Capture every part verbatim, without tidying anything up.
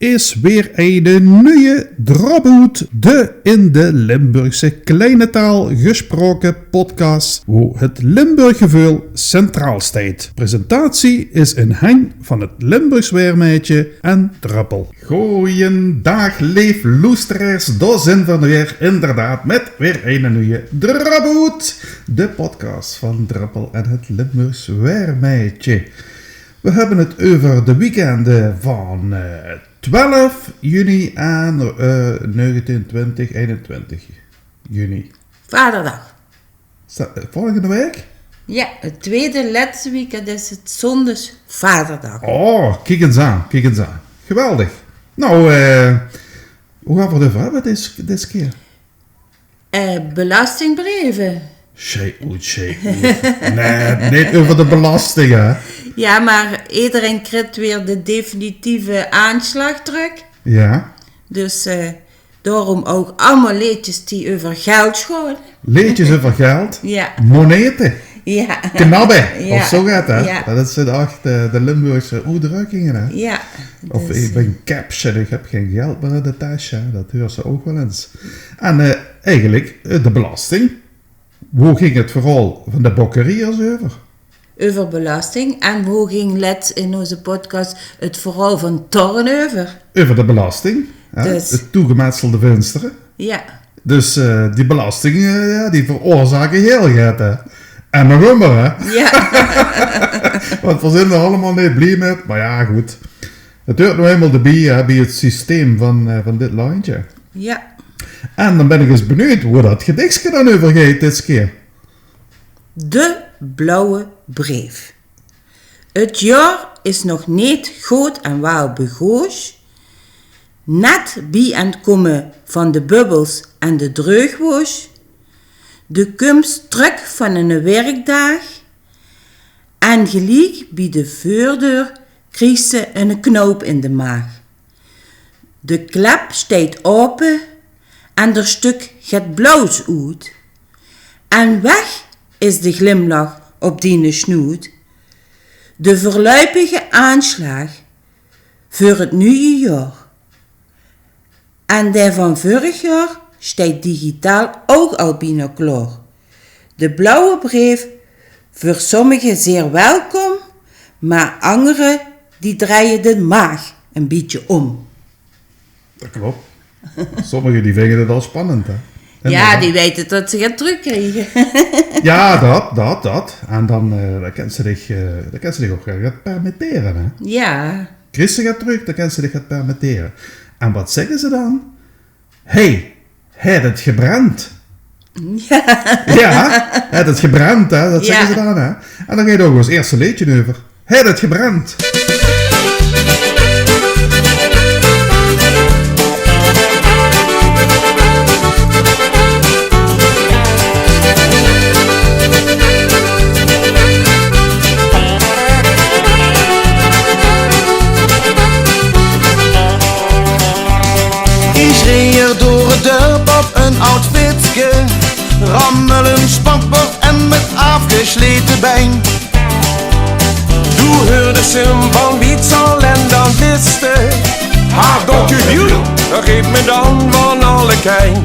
is weer eine nuje Drop-Oet, de in de Limburgse kleine taal gesproke podcast, wo het Limburggeveul centraal steit. Presentatie is in henj van het Limburgs Waermeidje en Druppel. Goojendaag, leef loesteraars, dao zeen v'r weer inderdaad mit weer eine nuje Drop-Oet, de podcast van Druppel en het Limburgs Waermeidje. We höbbe het euver de weekende van, eh, twelf juni en, eh, negentien, twintig, einentwintig juni. Vaderdag. Is dat, eh, volgende waek? Jao, het twiede lètste weekend is het zóndigs Vaderdag. Oh, kiek ins aan, kiek ins aan. Geweldig. Nou, eh, wo gaon v'r het euver höbbe dis, dis kier? Eh, belastingbreve. Sjei oet, sjei oet. Nae, neet euver de belasting, hè? Jao, mer ederein kriet weer de definitieve aanslaag trök. Jao. Dus, eh, daorum ouch allemaol leedjes die euver geld gaon. Leedjes euver geld? Jao. Monete? Jao. Knabbe? Jao. Of zoe get, hè? Jao. Dat zeen ech de, de Limburgse oetdrökkinge, hè? Jao. Of dus, ich bön, eh, kepsj en ich höb gein geld mier in de tes, hè? Dat heurs se ouch waal ins. En, eh, eigelik, eh, de belasting. Wo ging het verhaol van de Bokkeriers euver? Euver belasting. En wo ging lèts in ózze podcast het verhaol van Torn euver? Euver de belasting, hè? Dus. Het toegemetselde vinstere. Jao. Dus, eh, die belasting, eh, jao, die veroorzaak hiel get, hè? En nog ummer, hè? Jao. Want v'r zeen d'r allemaol neet blie mit, mer jao, good. Het huurt noe einmaol d'rbie, hè, bie het systeem van, eh, van dit landje. Jao. En dan bön ich ins benuujd wo dat gedichske dan euver geit dis kier. De blauwe breef. Het jaor is nog neet good en waal begoosj. Net bie-ein-kómme van de bubbels en de dreugwoosj. De kums trök van eine werkdaag. En geliek bie de veurdeur kriegs se eine knoop in de maag. De klep steit aope en d'r stök get blaus oet. En weg is de glimlach op diene snoet. De veurluipige aanslaag veur het nuje jaor. En dae van vörig jaor steit digitaal ouch al bienao klaor. De blauwe breef, veur sommige zeer welkom, mer angere die drejje de maag ein bietje óm. Dat klop. Sommige die vinge het al spannend, hè? En jao, dan, die weite tot ze get trökkriege. Jao, dat, dat, dat. En dan, eh, dan kins se dich, eh, dan kins se dich ouch get permittere, hè? Jao. Kriegs se get trök, dan kins se dich get permittere. En wat zègke ze dan? Hey, haet het gebrend? Jao. Jao, haet het gebrend, hè? Dat zègke ze dan, hè? En dan geit ouch ós ierste leedje euver. Haet het gebrend? Ich reej door het dörp op ein aod fitske, rammel ein spakbord en mit aafgeslete bein. Doe heurdes se 'm van wiets al en dan wiste: "Ha, dokter Joel, dat geet me dan van alle kein."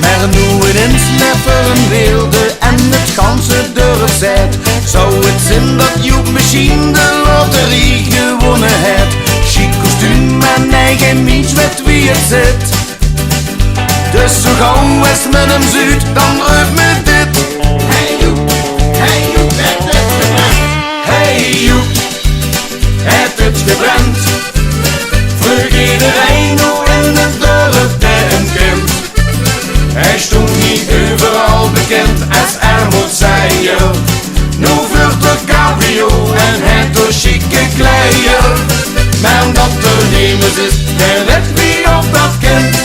Mer noe inins neffe ein weelde en het ganse dörp zaet: "Zou het zin dat Joep mesjien de loterie gewónne haet?" Sjiek kostuum, mer nae, gein miens weit wie het zit. Dus zoe gauw es me 'm zuut, dan reuf me dit: "Hey Joep, hey Joep, haet het gebrend? Hey Joep, haet het gebrend?" Vreug ederein noe in het dörp dae 'm kint. Hae stóng hie euveral bekind es ermoedzeier. Noe veurt 'r cabrio en haet 'r sjieke kleier. Mer dat 'r nemes is, dae weit wie of dat kint.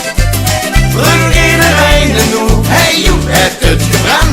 Vreug ederein noe: "Hey Joep, haet het gebrend?"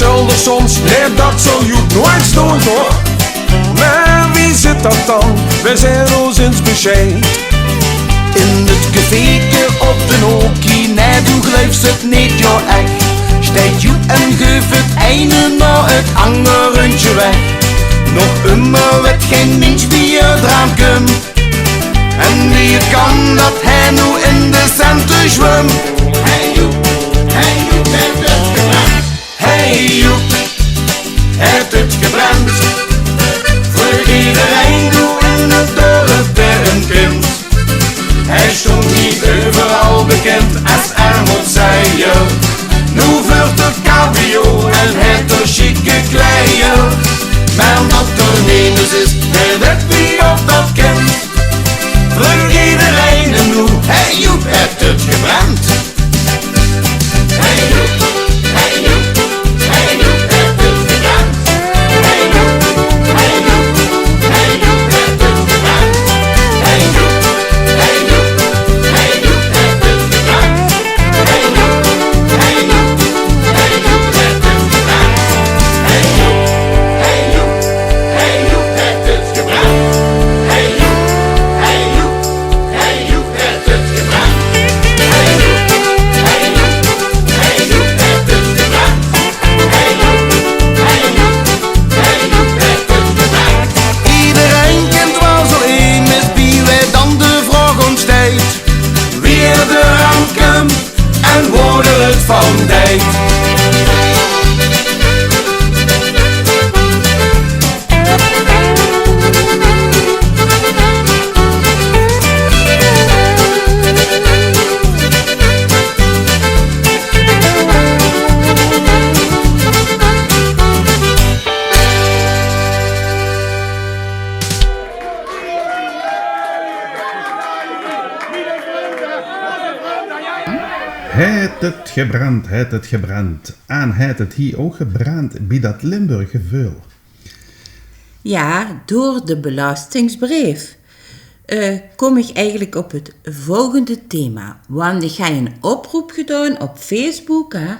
Telde soms, nae, dat zal Joep noeits doon, toch? Mer wie zit dat dan? Weej zeen os ins besjeid. In 't cafeeke op d'n hoekie, nae, doe gluifs 't neet, jao ech. Steit Joep en geuf 't eine nao 't anger rundje weg. Nog ummer wet gein mins wie 'r draan kump. En wie 't kan dat hae noe in de centen zwump. Hey Joep, hey Joep, haet 't gebrand. Hey Joep, haet 't gebrand. Vreug ederein doe in 't dörp dae 'm kint. Hae stóng hie euveral bekind es ermoedzeier. Noe veurt 'r kabrio en haet 'r sjieke kleier. Mer dat 'r nemes is, hae wet wie of dat kint. Vreug ederein 'm noe: hey Joep, haet 't gebrand? Hey Joep, hey Joep, hey Joep, haet 't gebrand? Hey Joep, hey Joep, hey Joep, haet 't gebrand? Hey Joep, hey Joep, hey Joep, haet 't gebrand? Hey Joep, hey Joep, hey Joep, haet 't gebrand? Hey Joep, hey Joep, hey Joep, haet 't gebrand? Hey Joep, hey Joep, hey Joep, haet 't gebrand? Hey Joep, hey Joep, hey Joep, haet 't gebrand? Hey Joep, hey Joep, hey Joep, haet 't gebrand? Ederein kint waal zoe ein, is bie wae dan de vraog óntsteit: wie d'r aan kump en wo d'r 't van deit. Haet 't gebrand, haet 't gebrand. En haet 't hie ouch gebrand bie dat Limburggeveul? Ja, door de belastingsbreef, eh, kom ich eigelik op 't volgende thema. Want ich haj 'n oproep gedaon op Facebook, hè,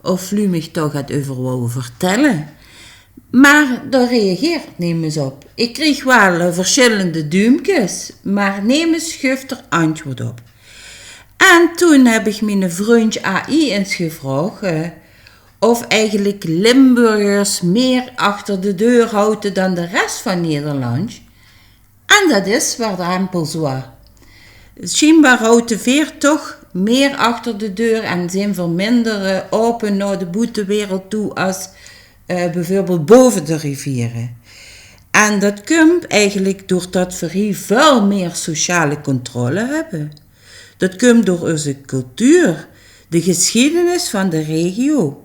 of luuj mich dao get euver wouwe vertèlle. Mer dao reageert nemes op. Ich kreeg waal, eh, versjillende duumkes, mer nemes geuf d'r antjwoord op. En toen höb ich miene vrundj A I ins gevraog, eh, of eigelik Limburgers mieë achter de deur haote dan de res van Nederland. En dat is waal drempelzwaor. Sjienbaar haote veer toch mieë achter de deur en zeen veer minder, eh, aope nao de boetewereld toe es, eh, beveurbeeld bove de riviere. En dat kump eigelik doordat veer hie väöl mieë sociale controle höbbe. Dat kump door eus cultuur, de gesjiedenis van de regio.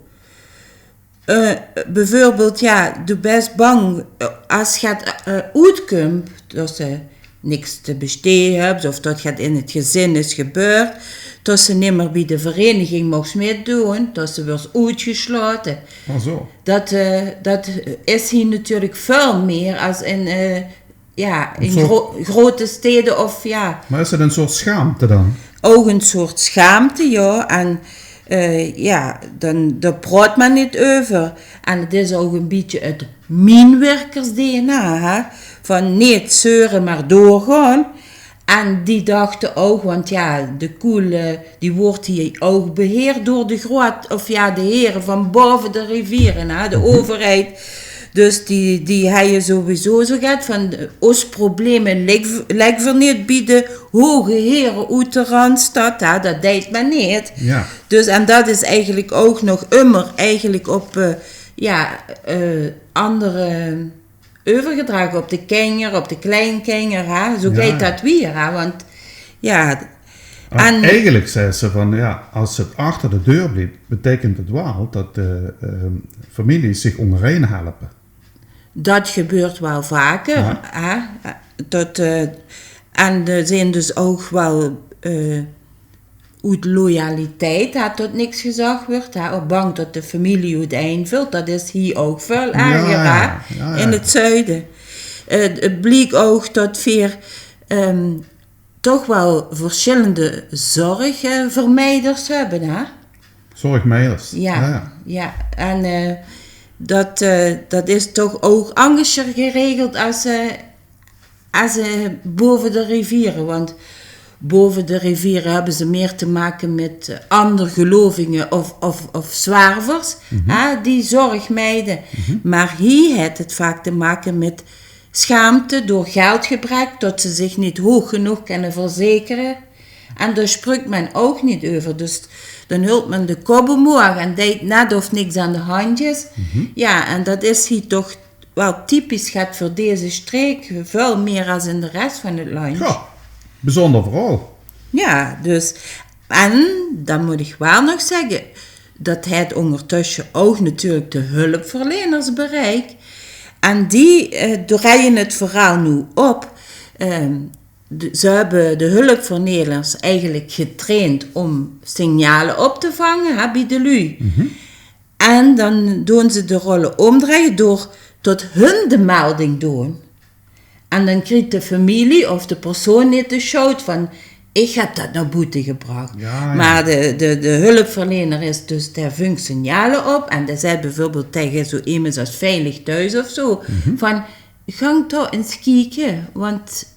Eh, beveurbeeld, ja, doe bès bang, eh, es get, eh, oetkump, dat se niks te bestee höbs of dat get in 't gezin is gebeurd, dat se nimmer bie de vereniging moogs mitdoon, dat se weurs oetgesjlaote. Ah, zo. Dat, eh, dat is hie natuurlik väöl mieë es in, eh, ja, in gro-, grote stede of, ja. Mer is 't 'n soort sjaamte dan? Ouch 'n soort sjaamte, ja. En, eh, ja, dan, dao praot me neet euver. En 't is ouch 'n bietje 't mienwerkers-D N A, hè. Van neet zeure, mer doorgaon. En die dachte ouch, want ja, de koel, eh, die woort hie ouch beheerd door de groot-, of ja, de here van bove de riviere, hè, de euverheid. Dus die, die hejje sowieso zoe get van, eh, ós probleme lègke veer neet bie de hoge here oet de Randstad, hè, dat deit me neet. Ja. Dus, en dat is eigelik ouch nog ummer eigelik op, eh, ja, eh, andere euvergedrage, op de kinjer, op de kleinkinjer, hè. Zoe geit dat wiejer, hè, want, ja. En eigelik zaes se van, ja, es 't achter de deur blief, beteikent 't waal dat de, eh, families zich óngerein helpe. Dat gebeurt waal vaker, hè. Dat, eh, en d'r zeen dus ouch waal, eh, oet loyaliteit, hè, tot niks gezag wuuert, hè, of bang tot de femilie oetein vèlt. Dat is hie ouch väöl erger, hè, in 't zuide. Eh, 't bliek ouch tot veer, ehm, toch waal versjillende zorgvermijders höbbe, hè. Zorgmeiders. Ja, ja. En eh, dat, eh, dat is toch ouch angesjer geregeld es ze, es ze bove de riviere. Want bove de riviere höbbe ze mieër te make mit eh, anger gelovinge of, of, of zwervers, hè, die zorgmeide. Mer hie haet 't vaak te make mit schaamte door geldgebrek, tot ze zich neet hoog genóg kènne verzekere. En dao spruuk me ouch neet euver. Dus dan hult me de kop omhoog en deit net of niks aan de hand is. Ja, en dat is hie toch waal typisch get veur deze streek, väöl mieër es in de res van 't landj. Ja, bezunjer verhaol. Ja, dus, en dan mót ich waal nog zègke, dat haet óngertösje ouch natuurlik de hulpverleners bereik. En die eh, dreie 't verhaol noe op. Ehm, de, ze höbbe de hulpverleners eigelik getraind om signale op te vange, hè, bie de luuj. En dan doon ze de rolle ómdreie door tot hun de melding doon. En dan kriet de femilie of de persoon neet de sjoud van: ich höb dat nao boete gebrach. Ja, ja. Mer de, de, de hulpverlener is dus, dae vung signale op en dae zaet bieveurbeeld taenge zoe emes es Veilig Thuis of zoe, van: gank toch ins kieke, want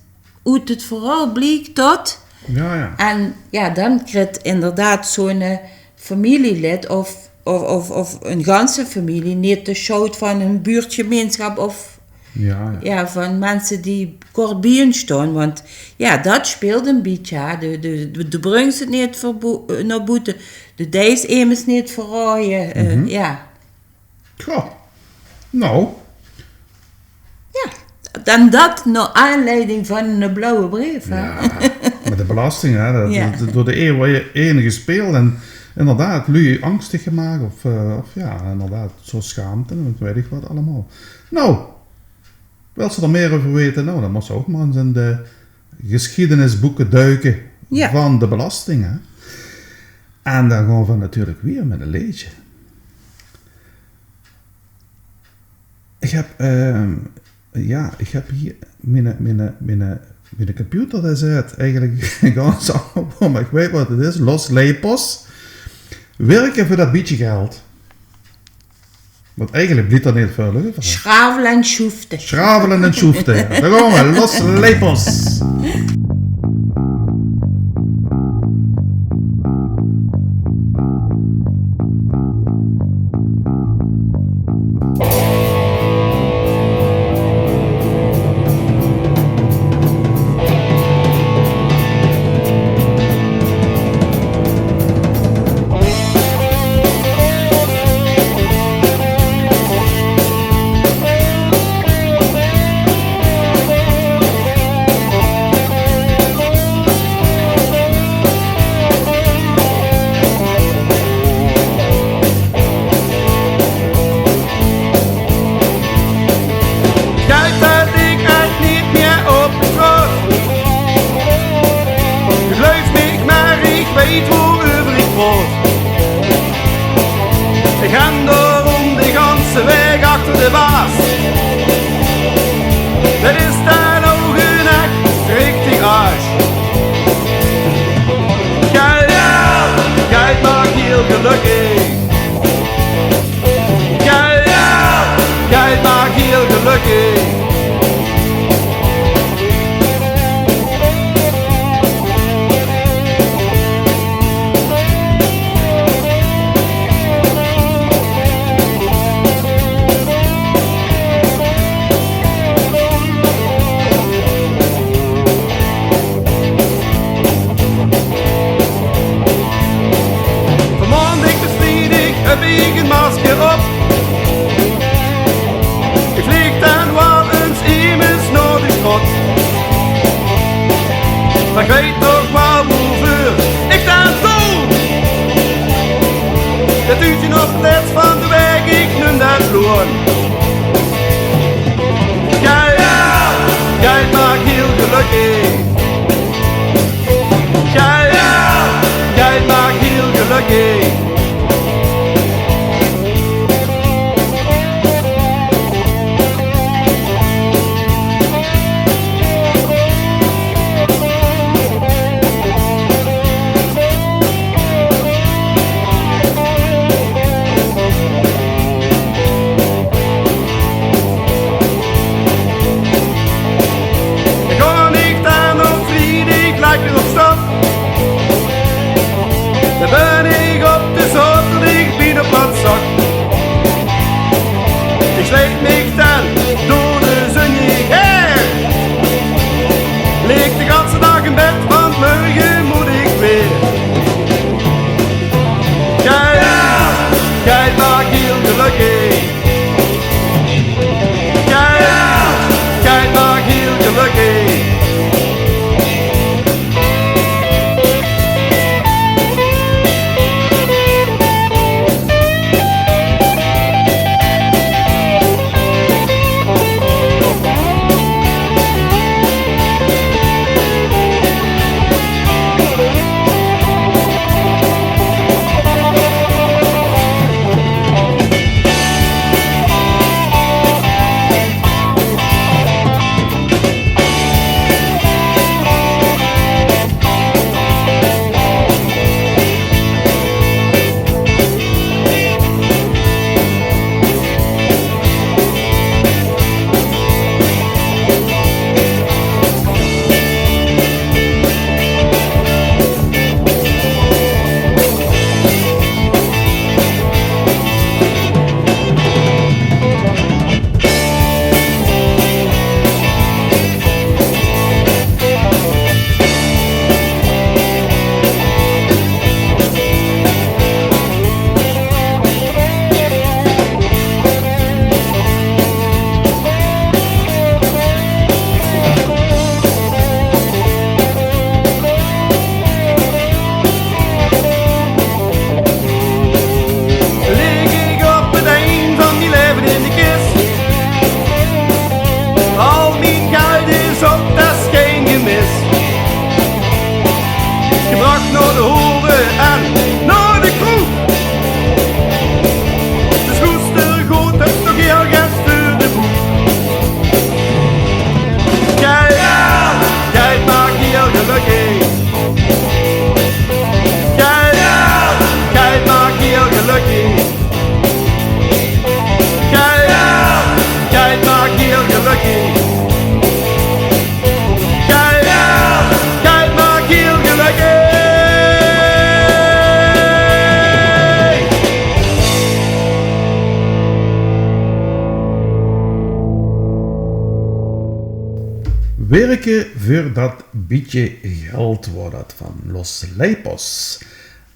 oet 't verhaol bliek tot. Ja, ja. En ja, dan kriet inderdaad zoe'n eh, femilielid of, of, of, of 'n ganse femilie neet de sjoud van 'n buurtgemeinsjap of, ja, van minse die kort bie hun staon. Want ja, dat speelt 'n bietje, hè. De, de, de, de brings 't neet verboe-, eh, nao boete. De deis emes neet verraoje. Eh, ja. Goh. Nou. Ja, dan dat nao aanleiding van 'ne blauwe breef, hè? Ja, mer de belasting, hè, dat, dat, door de eeuwe gespeeld en inderdaad, luuj angstig gemaak of, eh, of ja, inderdaad, zoe schaamte en wat weit ich wat allemaol. Nou, wils se d'r mieër euver weite? Nou, dan mós se ouch mer ins in de gesjiedenisboeke duike van de belasting, hè. En dan gaon v'r natuurlik weer mit e leedje. Ich höb, ehm, ja, ich höb hie miene, miene, miene, miene computer, dae zaet eigelik gans allemaol, mer ich weit wat 't is. Los Lepos. Wirke veur dat bietje geld. Want eigelik blief d'r neet väöl euver, hè? Sjravele en sjoefte. Sjravele en sjoefte, ja. Dao gaon v'r, Los Lepos. Sleep mich dan door de zon heen. Lig de ganse daag in bed, want morge mót ich weer. Geld, geld maak hiel gelökkig. Geld, geld maak hiel gelökkig. Lig ich op 't eind van mien laeve in de kis. Al mien geld is op, dat is gein gemis. Gebrach nao de hoeve en nao de kroeg. De sjoester goot 't nog hiel gans veur de boeg. Geld, geld maak hiel gelökkig. Geld, geld maak hiel gelökkig. Geld, geld maak hiel gelökkig. Geld, geld maak hiel gelökkig. Wirke veur dat bietje geld, waor dat van Los Leipos.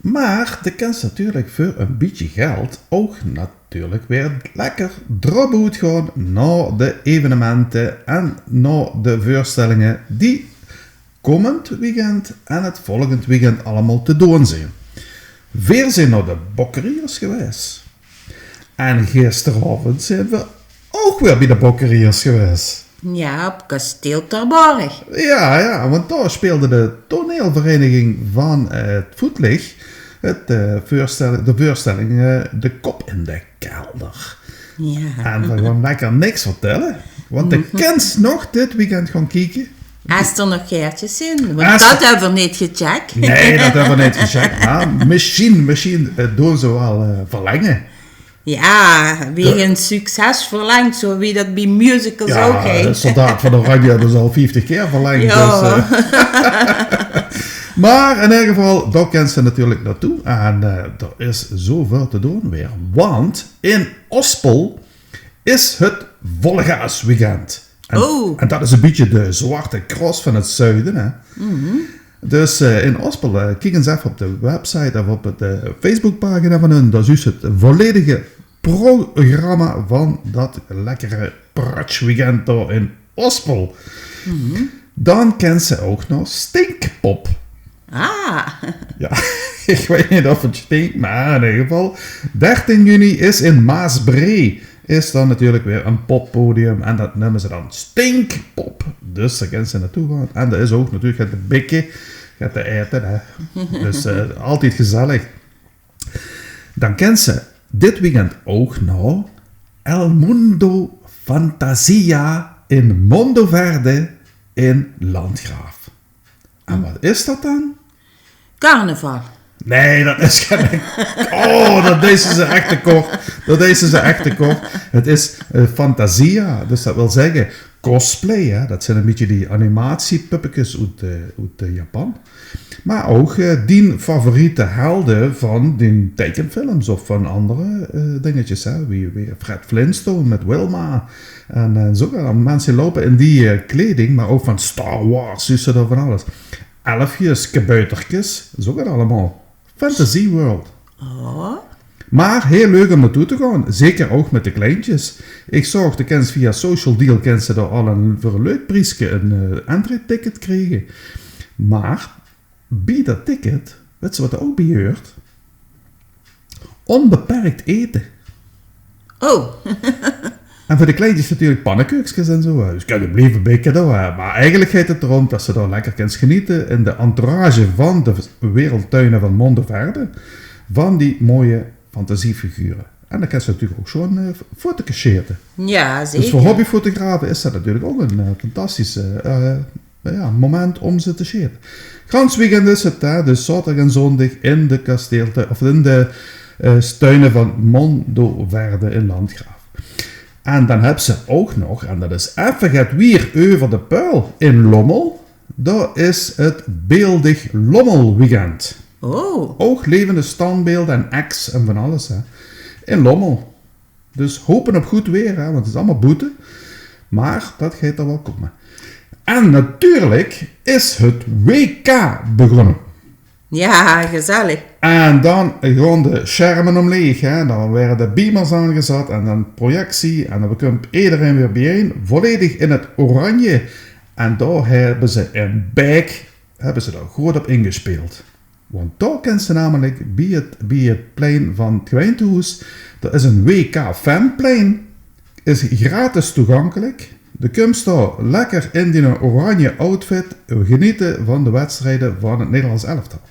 Mer de kins natuurlik veur e bietje geld ouch natuurlik weer lekker drop oet gaon nao de evenemente en nao de veurstellinge die kómmend weekend en 't volgend weekend allemaol te doon zeen. Veer zeen nao de Bokkeriers gewaes. En gisteraovend zeen veer ouch weer bie de Bokkeriers gewaes. Jao, op Kasteel Terborg. Jao, jao, want dao speelde de toneelvereiniging van, eh, 't Voetlich 't, eh, veurstelle-, de veurstelling, eh, De Kop in de Kelder. Jao. En veer gaon lekker niks vertèlle, want de kins nog dit weekend gaon kieke. Es d'r nog kaertjes zeen, want dat höbbe veer neet gecheckt. Nae, dat höbbe veer neet gecheckt, mer mesjien, mesjien, eh, doon ze waal, eh, verlenge. Jao, wie ein succes verlengt, zo wie dat bie musicals ouch geit. Jao, Soldaat van Oranje höbbe ze al vieftig kier verlengd, dus, eh. Mer in eder geval, dao kins se natuurlik naotoe. En, eh, d'r is zoväöl te doon weer. Want in Ospel is 't Vollegaasweekend. En, en dat is e bietje de Zwarte Cross van 't zuide, hè. Dus, eh, in Ospel, eh, kiek ins effe op de website of op 't, eh, Facebookpagina van hun. Dao zuus se 't volledige programma van dat lekkere prutsjweekend dao in Ospel. Dan kins se ouch nog Stinkpop. Ah. Jao, ich weit neet of 't stink, mer in eder geval, dertien juni is in Maasbree is dan natuurlik weer e poppodium en dat neume ze dan Stinkpop. Dus dao kins se naotoe gaon. En d'r is ouch natuurlik get te bikke, get te aete, hè. Dus, eh, altied gezellig. Dan kins se dit weekend ouch nao El Mundo Fantasia in Mondoverde in Landgraaf. En wat is dat dan? Carnaval. Nae, dat is gein... Oh, dat deis se ech te kort. Dat deis se ech te kort. 't Is, eh, Fantasia, dus dat wil zègke cosplay, hè. Dat zeen e bietje die animatiepuppekes oet, eh, oet, eh, Japan. Mer ouch, eh, dien favoriete helde van dien teikefilms of van anger, eh, dingetjes, hè. Wie, wie Fred Flintstone mit Wilma. En, eh, zoe, en minse loupe in die, eh, kleding, mer ouch van Star Wars, zuus se dao van alles. Elfjes, kabouterkes, zoe get allemaol. Fantasy World. Oh. Mer hiel leuk um nao toe te gaon, zeker ouch mit de kleintjes. Ich zaog, de kins via Social Deal kins se dao al e, veur e leuk prieske e, eh, entree-ticket kriege. Mer bie dat ticket, wits se wat d'r ouch bie huurt? Onbeperkt ete. Oh. En veur de kleintjes natuurlik pannekeukskes en zoe, hè. Dus kins se blieve bikke, hè. Mer eigelik geit 't d'rum dat se dao lekker kins genete in de entourage van de wereldtuine van Mondoverde, van die mooie fantasiefigure. En dan kins se natuurlik ouch zoe'n, eh, fotoke sjete. Ja, zeker. Dus veur hobbyfotografe is dat natuurlik ouch e, eh, fantastisch, eh, eh, ja, moment um ze te sjete. Gans weekend is 't, hè, dus zaoterdig en zóndig in de kasteelte-, of in de, eh, tuine van Mondoverde in Landgraaf. En dan höbs se ouch nog, en dat is effe get wier euver de puil, in Lommel, dao is 't Beeldig Lommel Weekend. Oh. Ouch levende standbeelde en acts en van alles, hè. In Lommel. Dus hope op good weer, hè, want 't is allemaol boete. Mer dat geit d'r waal kómme. En natuurlik is 't W K begós. Ja, gezellig. En dan gaon de sjerme ómleeg, hè. Dan waere de beamers aangezat en dan projectie. En dan kump ederein weer biejein, volledig in 't oranje. En dao höbbe ze in Baek, höbbe ze dao good op ingespeeld. Want dao kins se namelik bie 't, bie 't plein van 't gemeintehoes, dao is e W K-fanplein, is gratis toegankelik. De kums dao lekker in dien oranje outfit genete van de wedstrieje van 't Nederlands elftal.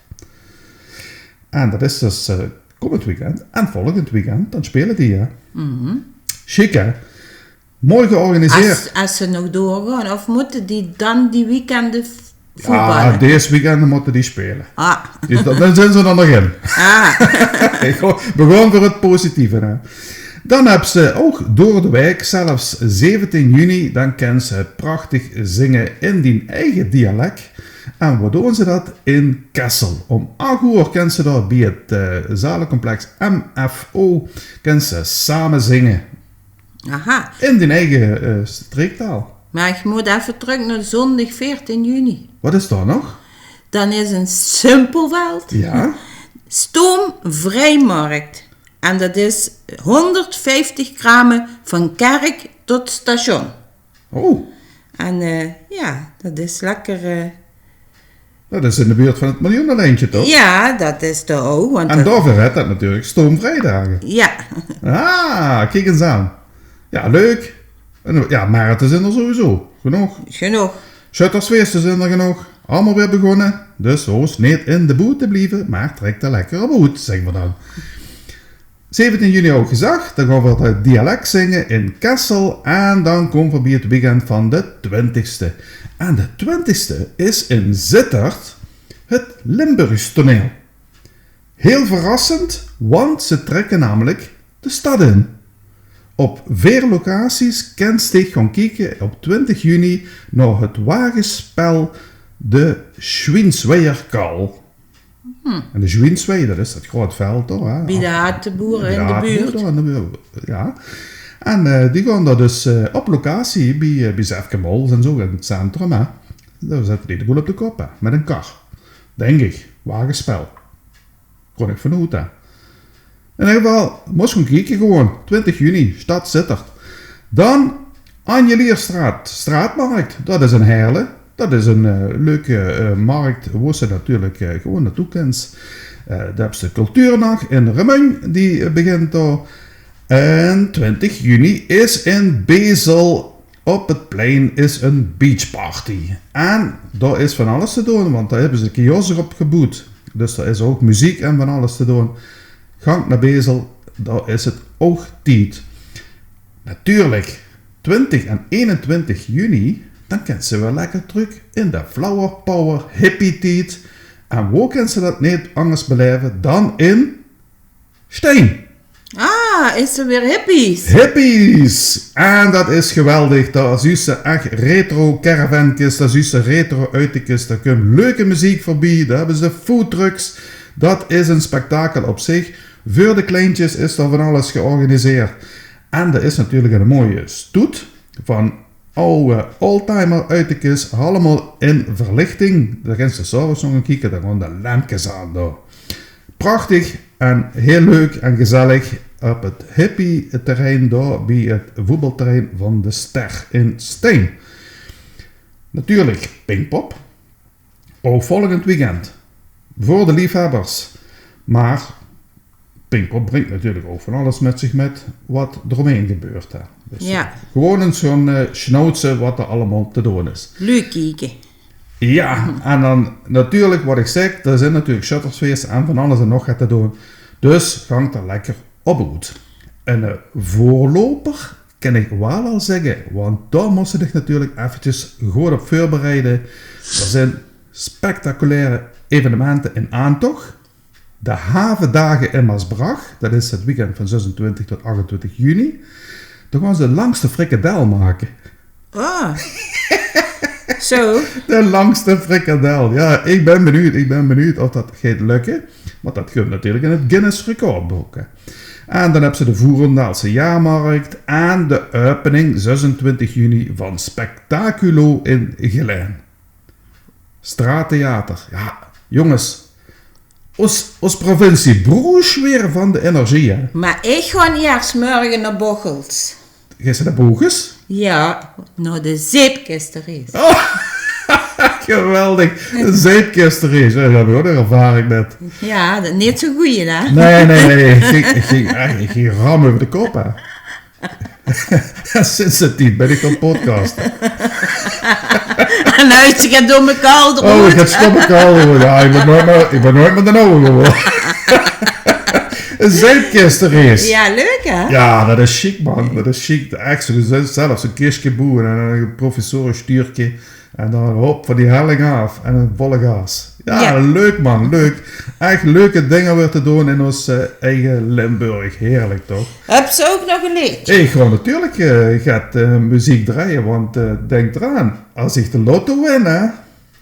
En dat is dus, eh, kómmend weekend. En volgend weekend, dan speule die, hè. Sjiek, hè? Mooi georganiseerd. Es, es ze nog doorgaon, of mótte die dan die weekende v-, voetballe? Ja, dees weekende mótte die speule. Ah. Dus dat, dao zeen ze dan nog in. Ah. Ich go-, we gaon veur 't positieve, hè. Dan höbs se ouch door de waek, zelfs zeventien juni, dan kins se prachtig zinge in dien eige dialek. En wo doon ze dat? In Kessel. Um ach oer kins se dao bie 't, eh, zalencomplex M F O, kins se same zinge. Aha. In dien eige, eh, streektaal. Mer ich mót effe trök nao zóndig veertien juni. Wat is dao nog? Dan is in Simpelveld, ja, stoomvrijmarkt. En dat is hónderdvieftig krame van kerk tot station. Oh. En, eh, ja, dat is lekker, eh, Dat is in de buurt van 't Miljoenenlijntje, toch? Ja, dat is d'r ouch, want... En dat daoveur hèt dat natuurlik stoomvrij dage. Ja. Ah, kiek ins aan. Ja, leuk. En, ja, marathons zeen d'r sowieso genóg. Genóg. Sjöttersfeeste zeen d'r genóg. Allemaol weer begós. Dus hoofs neet in de boet te blieve, mer trèk d'r lekker op oet, zègke v'r dan. Zeventien juni ouch gezag, dan gaon v'r 't dialek zinge in Kessel en dan kómme v'r bie 't weekend van de twintigste. En de twintigste is in Zitterd 't Limburgs Toneel. Hiel verrassend, want ze trèkke namelik de stad in. Op veer locaties kèns dich gaon kieke op twintig juni nao 't wagespel De Schwiensweier Kal. Hm. En de Schwienswei, dat is dat groot veld dao, hè. Bie de Hateboere in de buurt. Bie de Hateboere dao in de buurt, ja. En, eh, die gaon dao dus, eh, op locatie bie, eh, bie Sefke Mols en zo in 't centrum, hè. Dao zètte die de boel op de kop, hè, mit ein kar. Dink ich. Wagespel. Gaon ich vanoet, hè. In eder geval, mós gaon kieke gewoon. Twintig juni, stad Zitterd. Dan Anjelierstraat, straatmarkt. Dat is in Heerle. Dat is ein, eh, leuke, eh, markt, wo se natuurlik, eh, gewoon naotoe kèns. Eh, dao höbs se cultuurnach in Remunj, die, eh, begint dao. En twintig juni is in Bezel op 't plein is ein beachparty. En dao is van alles te doon, want dao höbbe ze 'ne kiosk opgeboewd. Dus dao is ouch meziek en van alles te doon. Gank nao Bezel, dao is 't ouch tied. Natuurlik, twintig en einentwintig juni, dan kèns se weer lekker trök in de Flower Power hippie-tied. En wo kèns se dat neet angers belaeve dan in Stein. Ah, Ah, is er weer hippies? Hippies! En dat is geweldig. Dao zuus se ech retro caravankes, dao zuus se retro utekes, dao kump leuke meziek veurbie, dao höbbe ze foodtrucks. Dat is ein spektakel op zich. Veur de kleintjes is d'r van alles georganiseerd. En d'r is natuurlik eine mooie stoet van aw oldtimer-utekes, allemaol in verlichting. Dao kins se 's aoves nog ein kieke, dan gaon de lempkes aan dao. Prachtig en hiel leuk en gezellig op 't hippie-terrein dao bie 't voetbalterrein van de Ster in Stein. Natuurlik Pinkpop. Ouch volgend weekend. Veur de liefhebbers. Mer Pinkpop bringk natuurlik ouch van alles mit zich mit wat d'r omheen gebeurt, hè. Dus, eh, gewoon ins gaon, eh, snoetse wat d'r allemaol te doon is. Leuk kieke. Jao, en dan natuurlik wat ich zèk, d'r zeen natuurlik sjöttersfeeste en van alles en nog get te doon. Dus gank d'r lekker op oet. En, eh, veurlouper kin ich waal al zègke, want dao mós se dich natuurlik effekes good op veurbereide. D'r zeen spectaculaire evenemente in aantoch. De Havedaag in Maasbrach, dat is 't weekend van zesentwintig tot achtentwintig juni. Dao gaon ze de langste frikandel make. Ah. Zo. De langste frikandel. Jao, ich bön benuujd, ich bön benuujd of dat geit lökke. Want dat kump natuurlik in 't Guinness Recordbook, hè. En dan höbs se de Voerendaalse Jaarmarkt en de opening zesentwintig juni van Spectaculo in Gelaen. Straattheater. Jao, jónges. Ós, ós provincie broes weer van de energie, hè? Mer ich gaon iers morge nao Bochels. Geis se nao Bochels? Jao, nao de Zeepkisterace. Oh, geweldig. De Zeepkisterace. Jao, dao höb ich ouch ein ervaring mit. Jao, dat neet zo'n goeie, hè? Nae, nae, nae. Ich ging, ich ging, ich ging ram euver de kop, hè. Sinds dae tied bön ich gaon podcaste. En noe is 't domme kal d'roet. Oh, ich höb stomme kal d'roet. Jao, ich bön noeit mier, ich bön noeit mier d'n awwe gewore. Ein zeepkisterace. Jao, leuk, hè? Jao, dat is sjiek, man. Dat is sjiek. Ech zoe, zelf zoe'n kistje boewe en dan ein professorisch stuurke. En dan hop, van die helling aaf en volle gaas. Jao, leuk man, leuk. Ech leuke dinger weer te doon in ós, eh, eige Limburg. Heerlik, toch? Höbs se ouch nog ein leedje? Ich gaon natuurlik, eh, get, eh, meziek drejje, want, eh, dink d'raan, es ich de lotto win, hè.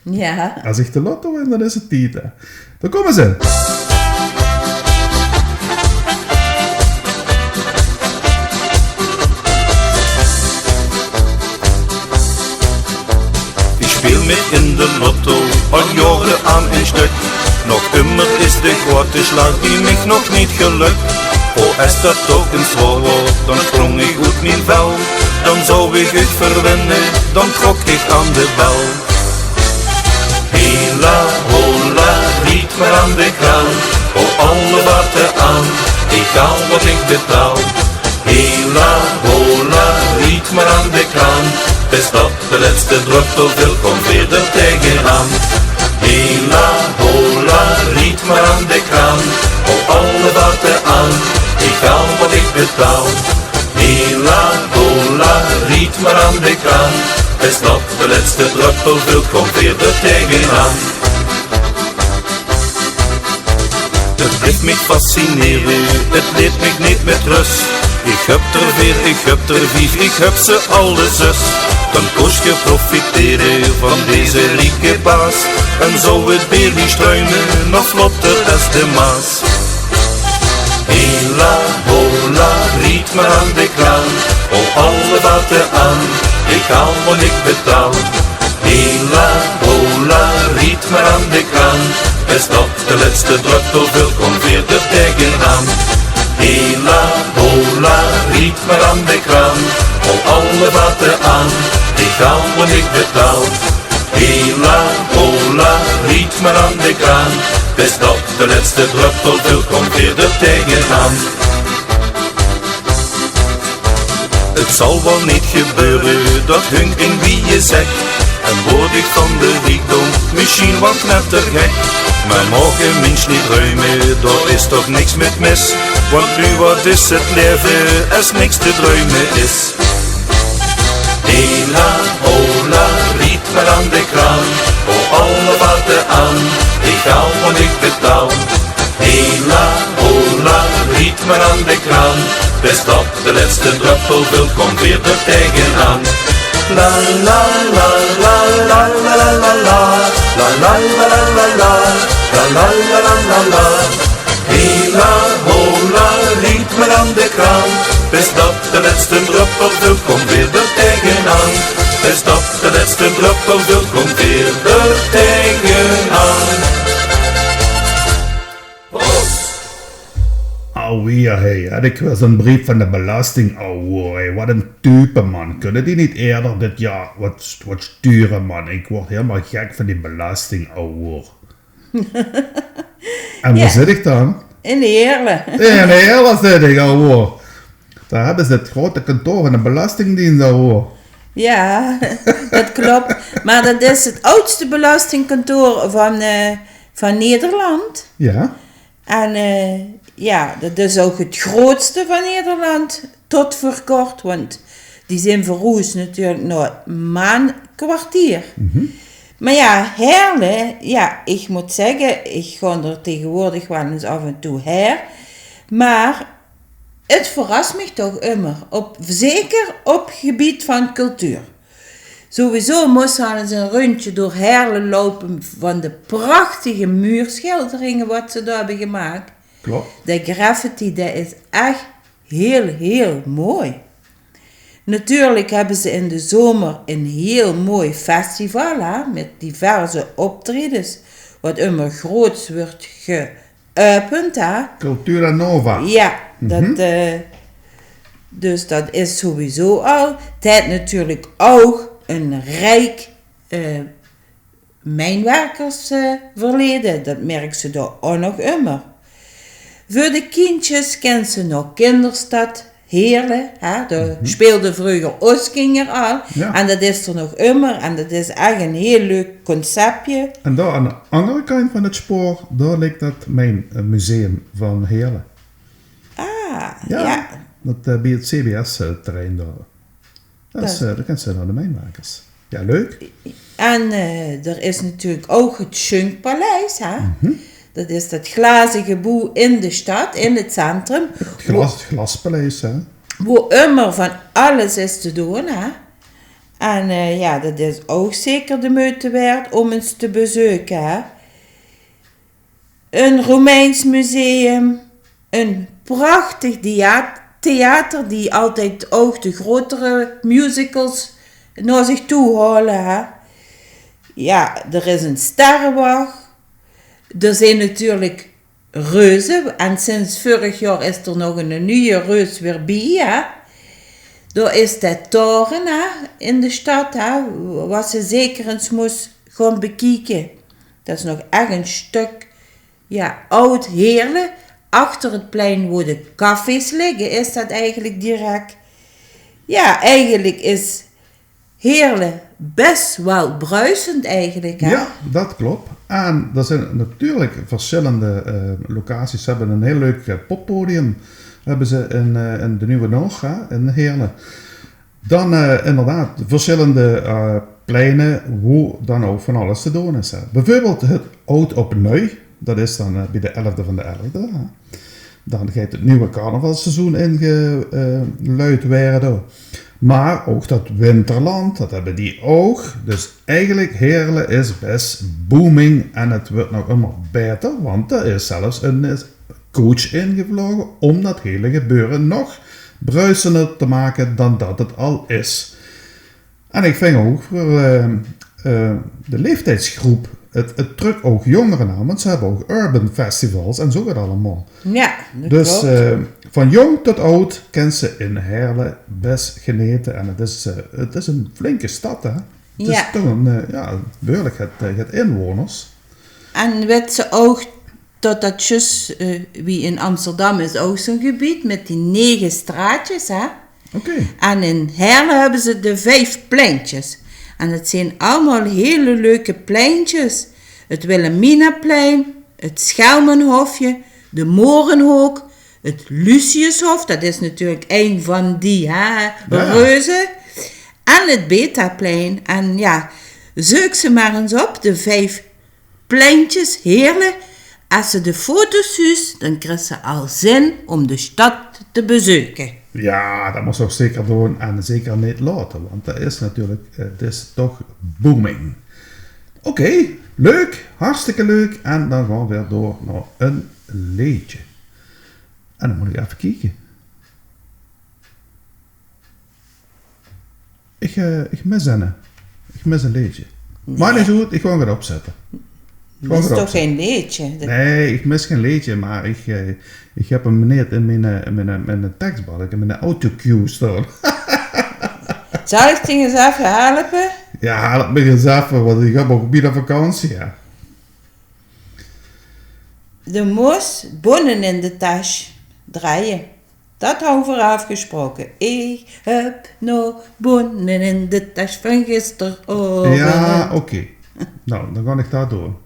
Jao. Es ich de lotto win, dan is 't tied, hè. Dao kómme ze. Ich speel mit in de lotto, al jaore aan ein stök. Nog ummer is de groate slaag bie mich nog neet gelök. O, es dat toch ins waor waor, dan spróng ich oet mien vel. Dan zou ich uch verwinne, dan trok ich aan de bel. Hela, hola, riet mer aan de kraan. Hou alle vate aan, egaal wat ich betaal. Hela, hola, riet mer aan de kraan. Bis dat de lètste dröppel vilt, kóm veer d'r taengenaan. Hela, hola, riet mer aan de kraan. Hou alle vate aan, egaal wat ich betaal. Hela, hola, riet mer aan de kraan. Bis dat de lètste dröppel vilt, kóm veer d'r taengenaan. 't Blief mich fascinere, 't leet mich neet mit rös. Ich höb d'r veer, ich höb d'r vief, ich höb ze alle zös. Dan kós ich profitere van deze rieke baas. En zou 't beer hie struime, nog vlotter es de Maas. Hela, hola, riet mer aan de kraan. Hou alle vate aan, egaal wat ich betaal. Hela, hola, riet mer aan de kraan. Bis dat de lètste dröppel vilt, kóm veer d'r taengenaan. Hela, hola, riet mer aan de kraan. Hou alle vate aan, egaal wat ich betaal. Hela, hola, riet mer aan de kraan. Bis dat de lètste dröppel vilt, kóm veer d'r taengenaan. 't Zal waal neet gebeure, dat hunk in wie je zèk. En word ich van de riekdom mesjien waal knettergek. Mer maag ein mins neet druime, dao is toch niks mit mis. Want noe, wat is 't laeve es niks te druime is? Hela, hola, riet mer aan de kraan. Hou alle vate aan, egaal wat ich betaal. Hela, hola, riet Maar aan de kraan, best op de lètste dröppel vult, kom veer d'r tegenaan. La la la la la la la la la. La la la la la la. La la la la la la. Hela hola, riet maar aan de kraan. Best op de lètste dröppel vult, kom veer d'r tegenaan. Best op de lètste dröppel vult, kom veer d'r tegenaan. Alweer, hé. Had ik weer zo'n brief van de belasting, ouwe, hé. Wat een type, man. Kunnen die niet eerder dit jaar wat, wat sturen, man? Ik word helemaal gek van die belasting, ouwe. En waar zit ik dan? In Heerlen. Ja, in Heerlen zit ik, ouwe. Daar hebben ze het grote kantoor van de Belastingdienst, ouwe. Ja, dat klopt. Maar dat is het oudste belastingkantoor van, eh, van Nederland. Ja. En eh, ja, dat is ook het grootste van Nederland, tot voor kort, want die zijn verhuisd natuurlijk naar Maankwartier. Maar ja, Heerlen, ja, ik moet zeggen, ik ga er tegenwoordig wel eens af en toe her, maar het verrast mich toch immer, op, zeker op gebied van cultuur. Sowieso moesten we eens een rondje door Heerlen lopen van de prachtige muurschilderingen wat ze daar hebben gemaakt. Klopt. De graffiti, dat is echt heel, heel mooi. Natuurlijk hebben ze in de zomer een heel mooi festival, hè, met diverse optredens, wat immer groots wordt geopend, hè. Cultura Nova. Ja, dat, eh, dus dat is sowieso al. Het heeft natuurlijk ook een rijk eh, mijnwerkersverleden, dat merk ze daar ook nog immer. Voor de kindjes kent ze nog Kinderstad Heerlen, hè, daar speelde vroeger Oskinger al. Ja. En dat is er nog immer en dat is echt een heel leuk conceptje. En daar aan de andere kant van het spoor, daar ligt dat mijn eh, museum van Heerlen. Ah, ja. Dat eh, bij het C B S-terrein daar. Dat is, eh, dat kent ze van de mijnwerkers. Ja, leuk. En eh, er is natuurlijk ook het Sjunkpaleis, hè? Dat is dat glazen geboe in de stad, in het centrum. Het glas, het glaspaleis, hè? Wo immer van alles is te doen, hè? En eh, ja, dat is ook zeker de moeite waard om eens te bezoeken, hè? Een Romeins museum, een prachtig dia- theater die altijd ook de grotere musicals naar zich toe halen, hè. Ja, er is een sterrenwacht. Er zijn natuurlijk reuzen. En sinds vorig jaar is er nog een, een nieuwe reus weer bij, hè. Daar is de toren, hè, in de stad, hè, wat ze zeker eens moest gaan bekijken. Dat is nog echt een stuk ja, Oud-Heerlen, achter het plein wo de cafés liggen, is dat eigenlijk direct. Ja, eigenlijk is Heerlen best wel bruisend eigenlijk, hè? Ja, dat klopt. En er zijn natuurlijk verschillende eh, locaties. Ze hebben een heel leuk eh, poppodium. Hebben ze in, eh, in de Nieuwe Noord, hè, in Heerlen. Dan eh, inderdaad verschillende eh, pleinen wo dan ook van alles te doen is, hè. Bijvoorbeeld het Oud op Nui, dat is dan eh, bij de elfde van de elfde, hè. Dan gaat het nieuwe carnavalsseizoen ingeluid worden. Maar ook dat Winterland, dat hebben die ook. Dus eigenlijk Heerlen is best booming en het wordt nog immer beter, want er is zelfs een eh, coach ingevlogen om dat hele gebeuren nog bruisender te maken dan dat het al is. En ik vind ook voor eh, eh, de leeftijdsgroep, het, het trekt ook jongeren aan, want ze hebben ook urban festivals en zo gaat allemaal. Ja, dat Dus klopt. eh, van jong tot oud kan ze in Heerlen best genieten en het is, eh, het is een flinke stad, hè? Het Ja. Is toch een, eh, ja, behoorlijk het, eh, het inwoners. En weet ze ook dat dat juist eh, wie in Amsterdam is ook zo'n gebied met die negen straatjes, hè? Oké. En in Heerlen hebben ze de vijf pleintjes. En het zijn allemaal hele leuke pleintjes. Het Wilhelminaplein, het Schelmenhofje, de Morenhook, het Luciushof, dat is natuurlijk een van die hè, Ja. reuzen, en het Betaplein. En ja, zoek ze maar eens op, de vijf pleintjes Heerlen. Es se de foto's zuus, dan kriegs se al zin óm de stad te bezeuke. Jao, det mós se ouch zeker doon en zeker neet laote, want det is natuurlik, eh, 't is toch booming. Oké, leuk, hartstikke leuk. En dan gaon v'r door nao ein leedje. En dan mót ich effe kieke. Ich, eh, ich mis ein, eh, ich mis ein leedje. Nae. Mer neet good, ich gaon 't opzètte. Ich gaon 't opzètte. Is toch gein leedje? Nae, ich mis gein leedje, mer ich, eh, ich höb 'm neet in mien, eh, in mien, eh, mien teksbalk, in mien autocue staon. Zal ich dich ins effe helpe? Jao, help mich ins effe, want ich höb ouch bienao vakantie, hè. De mós bónne in de tes drejje. Det hawwe v'r aafgesjpraoke. Ich höb nog bónne in de tes van gisteraovend. Jao, oké. Noe, dan gaon ich det doon.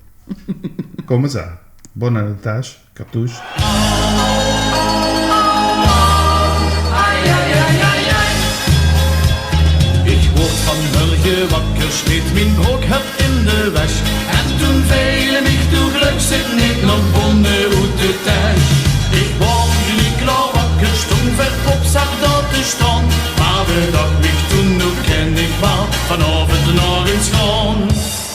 Kóm ins aan. Bónne in de tes, cartouche. Ich woort vanmörge wakker, smeet mien brook hard in de wesj. En toen veel mich toegeluks zit neet nog bónne oet de tes. Ich woort geliek klaor wakker, stóng ver op, zaag det te staon. Mer bedach mich toen, noe kin ich waal vanaovend nog ins gaon.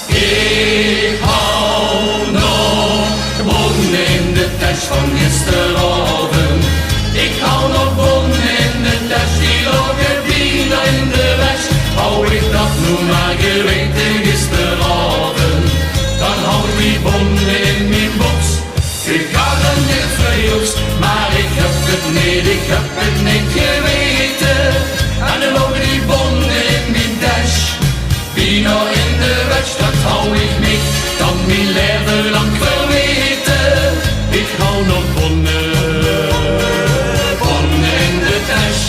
Ich haw nog bónne in de tes van gisteraovend. Ich haw nog bónne in de tes, die loge bienao in de wesj. Haw ich det noe mer geweite gisteraovend, dan haw ich die bónne in mien boks. Gegarandeerd verjoeks, mer ich höb 't neet, ich höb 't neet geweite. En dan loge die bónne in mien tes. Bienao in de wesj, det haw ich mich dan mien laeve lank verweite. Ich haw nog bónne, bónne in de tes.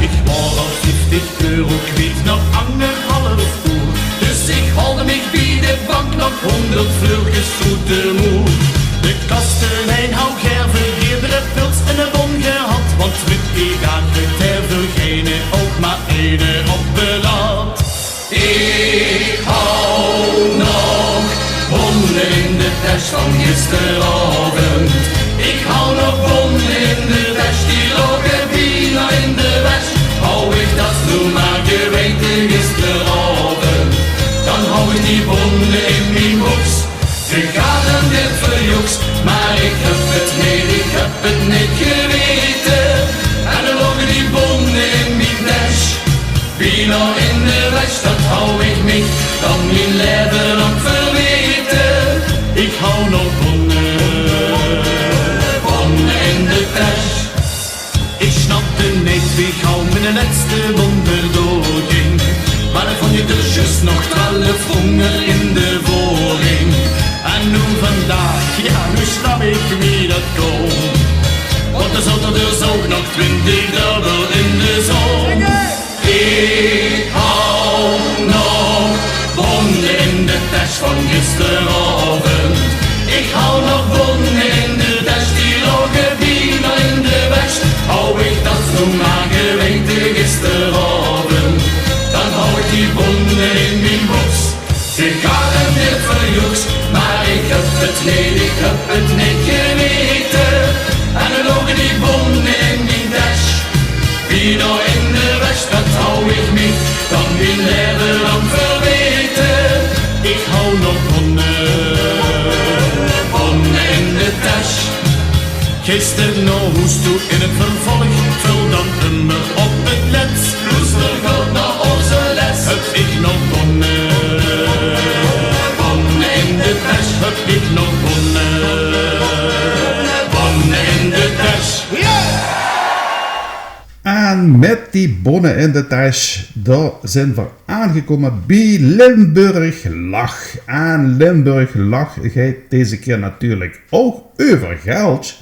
Ich waor al vieftig euro kwiet nao angerhalf oer. Dus ich haalde mich bie de bank nog hóngerd vleurkes oet de moer. De kastenein haw gaer vergeerdere pils en 'ne bón gehad, want mit die daag haet hae veur geine ouch mer eine op de lat. Ich haw nog bónne in de tes van gisteraovend. Ich haw nog bónne in de tes, die loge bienao in de wesj. Haw ich det noe mer geweite gisteraovend, dan haw ich die bónne in mien boks. Gegarandeerd verjoeks, mer ich höb 't neet, ich höb 't neet geweite. En dan loge die bónne in mien tes. Bienao in de wesj, det haw ich mich dan mien laeve lank verweite. Ich haw nog bónne, bónne in de tes. Ich snapde neet wie gaw mien lètste bón d'r door ging. Mer dan vónj ich d'r zjus nog twelf ónger in de veurring. En noe vandaag, jao, noe snap ich wie det kóns. Want d'r zaote d'r ouch nog twintig dubbel in de zón. Ich haw nog bónne in de tes van gisteraovend. Ich haw nog bónne in de tes, die loge bienao in de wesj. Haw ich det noe mer geweite gisteraovend, dan haw ich die bónne in mien boks. Gegarandeerd verjoeks, mer ich höb 't neet, ich höb 't neet geweite. En dan loge die bónne in mien tes. Bienao in de wesj, det haw ich mich dan mien laeve lank verweite. Ich haw nog bónne, bónne in de tes. Gister nao hoes toe in 't vervolg, völ dan ummer op 't lèts. Loester good nao ózze lès. Höb ich nog bónne, bónne in de tes. Höb ich nog bónne, bónne in de tes. En mit die bónne in de tes, dao zeen v'r aangekómme bie Limburg Lach. En Limburg Lach geit deze kier natuurlik ouch euver geld.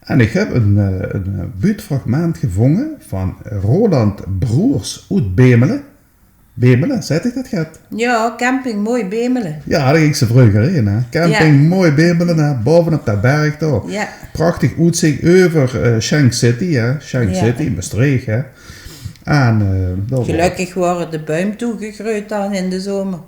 En ich höb ein, eh, ein, eh, buutfragment gevónje van Roland Broers oet Bemele. Bemele, zaet ich det good? Jao, camping Mooi Bemele. Jao, dao góng ze vreuger haer, hè. Camping Mooi Bemele, hè. Baovenop de berg dao. Jao. Prachtig oetzich euver, eh, Schenk City, hè. Schenk City, Mestreech, hè. En, eh, dao... Gelökkig waore de buim toegegreujd dan in de zomer.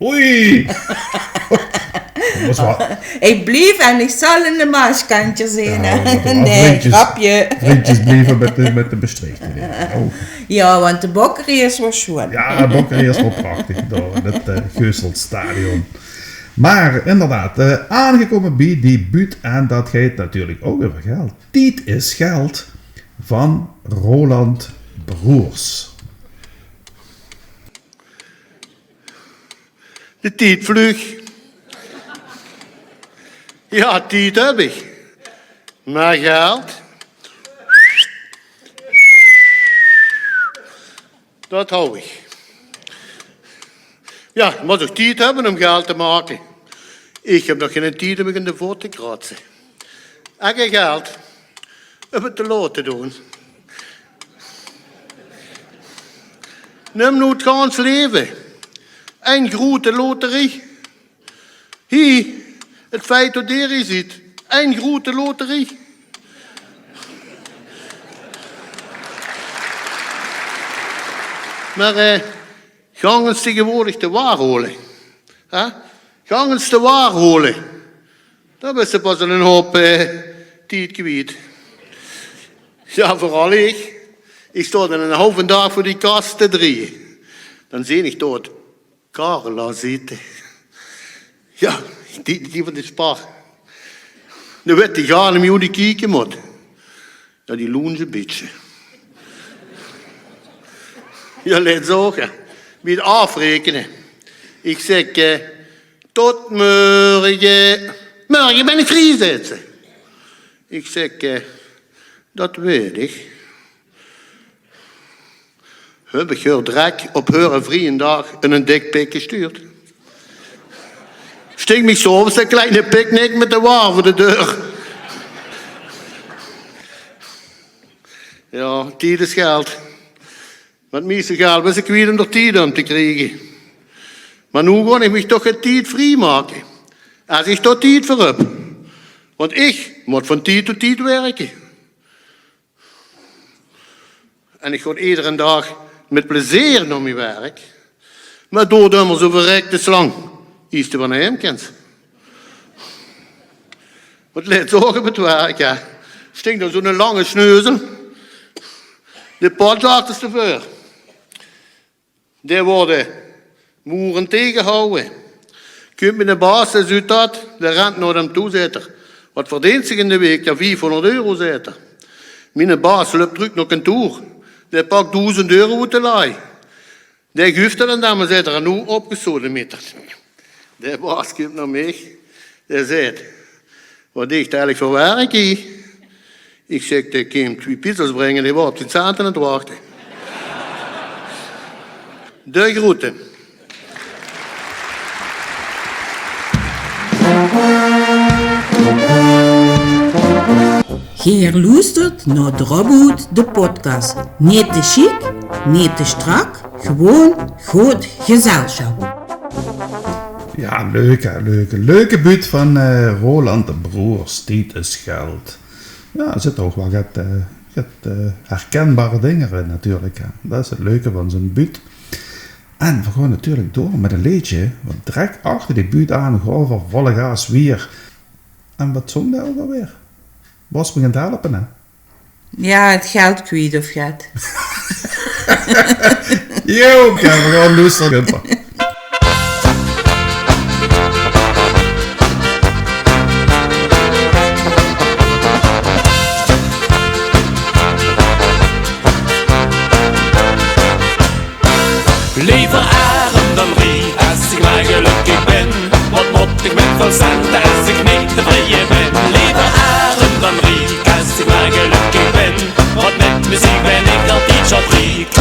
Oei! Dat waas waal... Ich blief en ich zal in de Maaskantjes zeen, hè. Nae, grepke. Vrundjes blieve mit de, mit de Mestreechteneer. Jao. Oh. Jao, want de Bokkereers waas sjoean. Jao, de Bokkereers waas prachtig dao in 't, eh, Geusselt stadion. Mer inderdaad, eh, aangekómme bie die buut en dat geit natuurlik ouch euver geld. Tied is geld van Roland Broers. De tied vluug. Jao, tied höb ich. Mer geld? Dat hou ich. Jao, ich mót toch tied höbbe óm geld te make. Ich höb nog geine tied óm mich in de vot te kratse. Ich höb geld óm 't te laote doon. Num noe 't gans laeve. Ein groete loterie. Hie, 't feit tot geer hie zeet. Ein groete loterie. Mer, eh, gank ins taengewoordig de waar hole. Hè? Gank ins de waar hole. Dan bis se pas 'nen houp, eh, tied kwiet. Jao, veural ich. Ich stóng 'nen haoven daag veur die kas te drieje. Dan zeen ich tot Carla zitte. Jao, die, die van de Spar. Noe weit ich gaar neet mie wie die kieke mót. Jao, die loens e bietje. Jao, laot zage, bie 't aafraekene. Ich zèk, eh, tot mörge. Mörge bön ich vrie, zaet ze. Ich zèk, eh, dat weit ich. Höb ich häör drek op häöre vrieje daag 'nen dikpik gestuurd. Sting mich 's aoves de kleine picknick mit de waar veur de deur. Jao, tied is geld. Mer 't mieste geld waas ich kwiet óm d'r tied óm te kriege. Mer noe gaon ich mich toch get tied vrie make. Es ich dao tied veur höb. Want ich mót van tied tot tied wirke. En ich gaon ederen daag mit plezeer nao mien werk. Mer 't doort ummer zoe verrekte lang, iers te van heem kins. Wat laot zage op 't werk, hè. Sting dao zoe'ne lange sneuzel. De pot achterste veur. Dae waert de moere taengehawwe. Kump miene baas, dae zuut dat, dae rent nao häöm toe, zaet 'r: "Wat verdeens dich in de waek?" "Jao, viefhóngerd euro," zaet 'r. Miene baas löp trök nao kantoor. Dae pak doezend euro oet de laaj. Dae guuef 'r aan häöm, zaet 'r: "En noe opgesodemieterd." De baas kump nao mich. Dae zaet: "Wat deis dich eigelik veur werk hie?" Ich zèk: "Dae kump twie pizza's bringe, dae waert op zien cente aan 't wachte." De groete. Geer loestert nao Drop-Oet, de podcast. Neet te sjiek, neet te sjtrak, gewoon good gezelsjap. Jao, leuke, leuke, leuke buut van, eh, Roland Broers, Tied is geld. Jao, d'r zitte ouch waal get, eh, get, eh, herkinbare dinger in natuurlik, hè. Dat is 't leuke van zoe'n buut. En veer gaon natuurlik door mit e leedje, want direk achter die buut aan gaon veer volle gaas wiejer. En wat zóng dae ouch alweer? Waas begint te helpe, hè? Jao, 't geld kwiet of get. Jo, oké, veer gaon loestere. Leever erm dan riek, es ich mer gelökkig bön. Wat mót ich mit väöl cente, es ich neet tevreje bön? Leever erm dan riek, es ich mer gelökkig bön. Want mit meziek bön ich altied sjoon riek.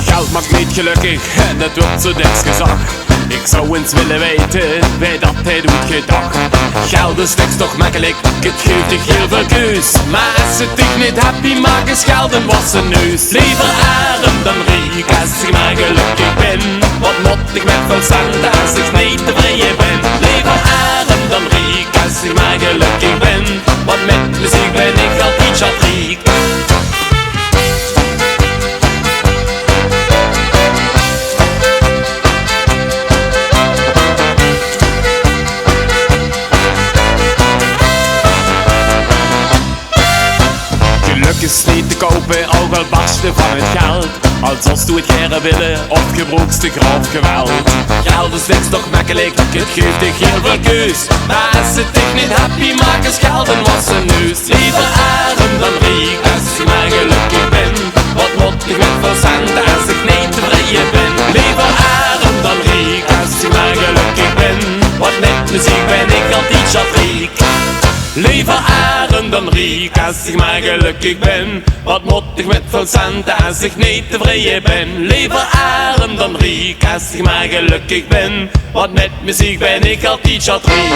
Geld maak neet gelökkig en det wuuert zoe dèks gezag. Ich zou ins wille weite wae det haet oetgedach. Geld is dèks toch mekkelik, 't guf dich hiel väöl keus. Mer As 't dich neet happy maak, is geld 'n wasse neus. Lever arm dan riek, as ich mer gelökkig bin. Waat mót ich mit väöl cente, as ich neet tevreje bin? Lever arm dan riek, as ich mer gelökkig bin. Want mit meziek bin ich altied sjatriek. Gelök is neet te koupe, ouch al barste van 't geld. Al zóws doe 't gaer wille, of gebroeks te graof geweld. Geld is niks toch mekkelik, 't geuf dich hiel väöl keus. Mer as 't dich neet happy maak, is geld 'n wasse neus. Lever arm dan riek, as ich mer gelökkig bin. Waat mót ich mit väöl cente, as ich neet tevreje bin? Lever arm dan riek, as ich mer gelökkig bin. Want mit meziek bin ich altied sjatriek. Lever arm dan riek, as ich mer gelökkig bin. Waat mót ich mit väöl cente, as ich neet tevreje bin? Lever arm dan riek, as ich mer gelökkig bin. Want mit meziek bin ich altied sjatriek.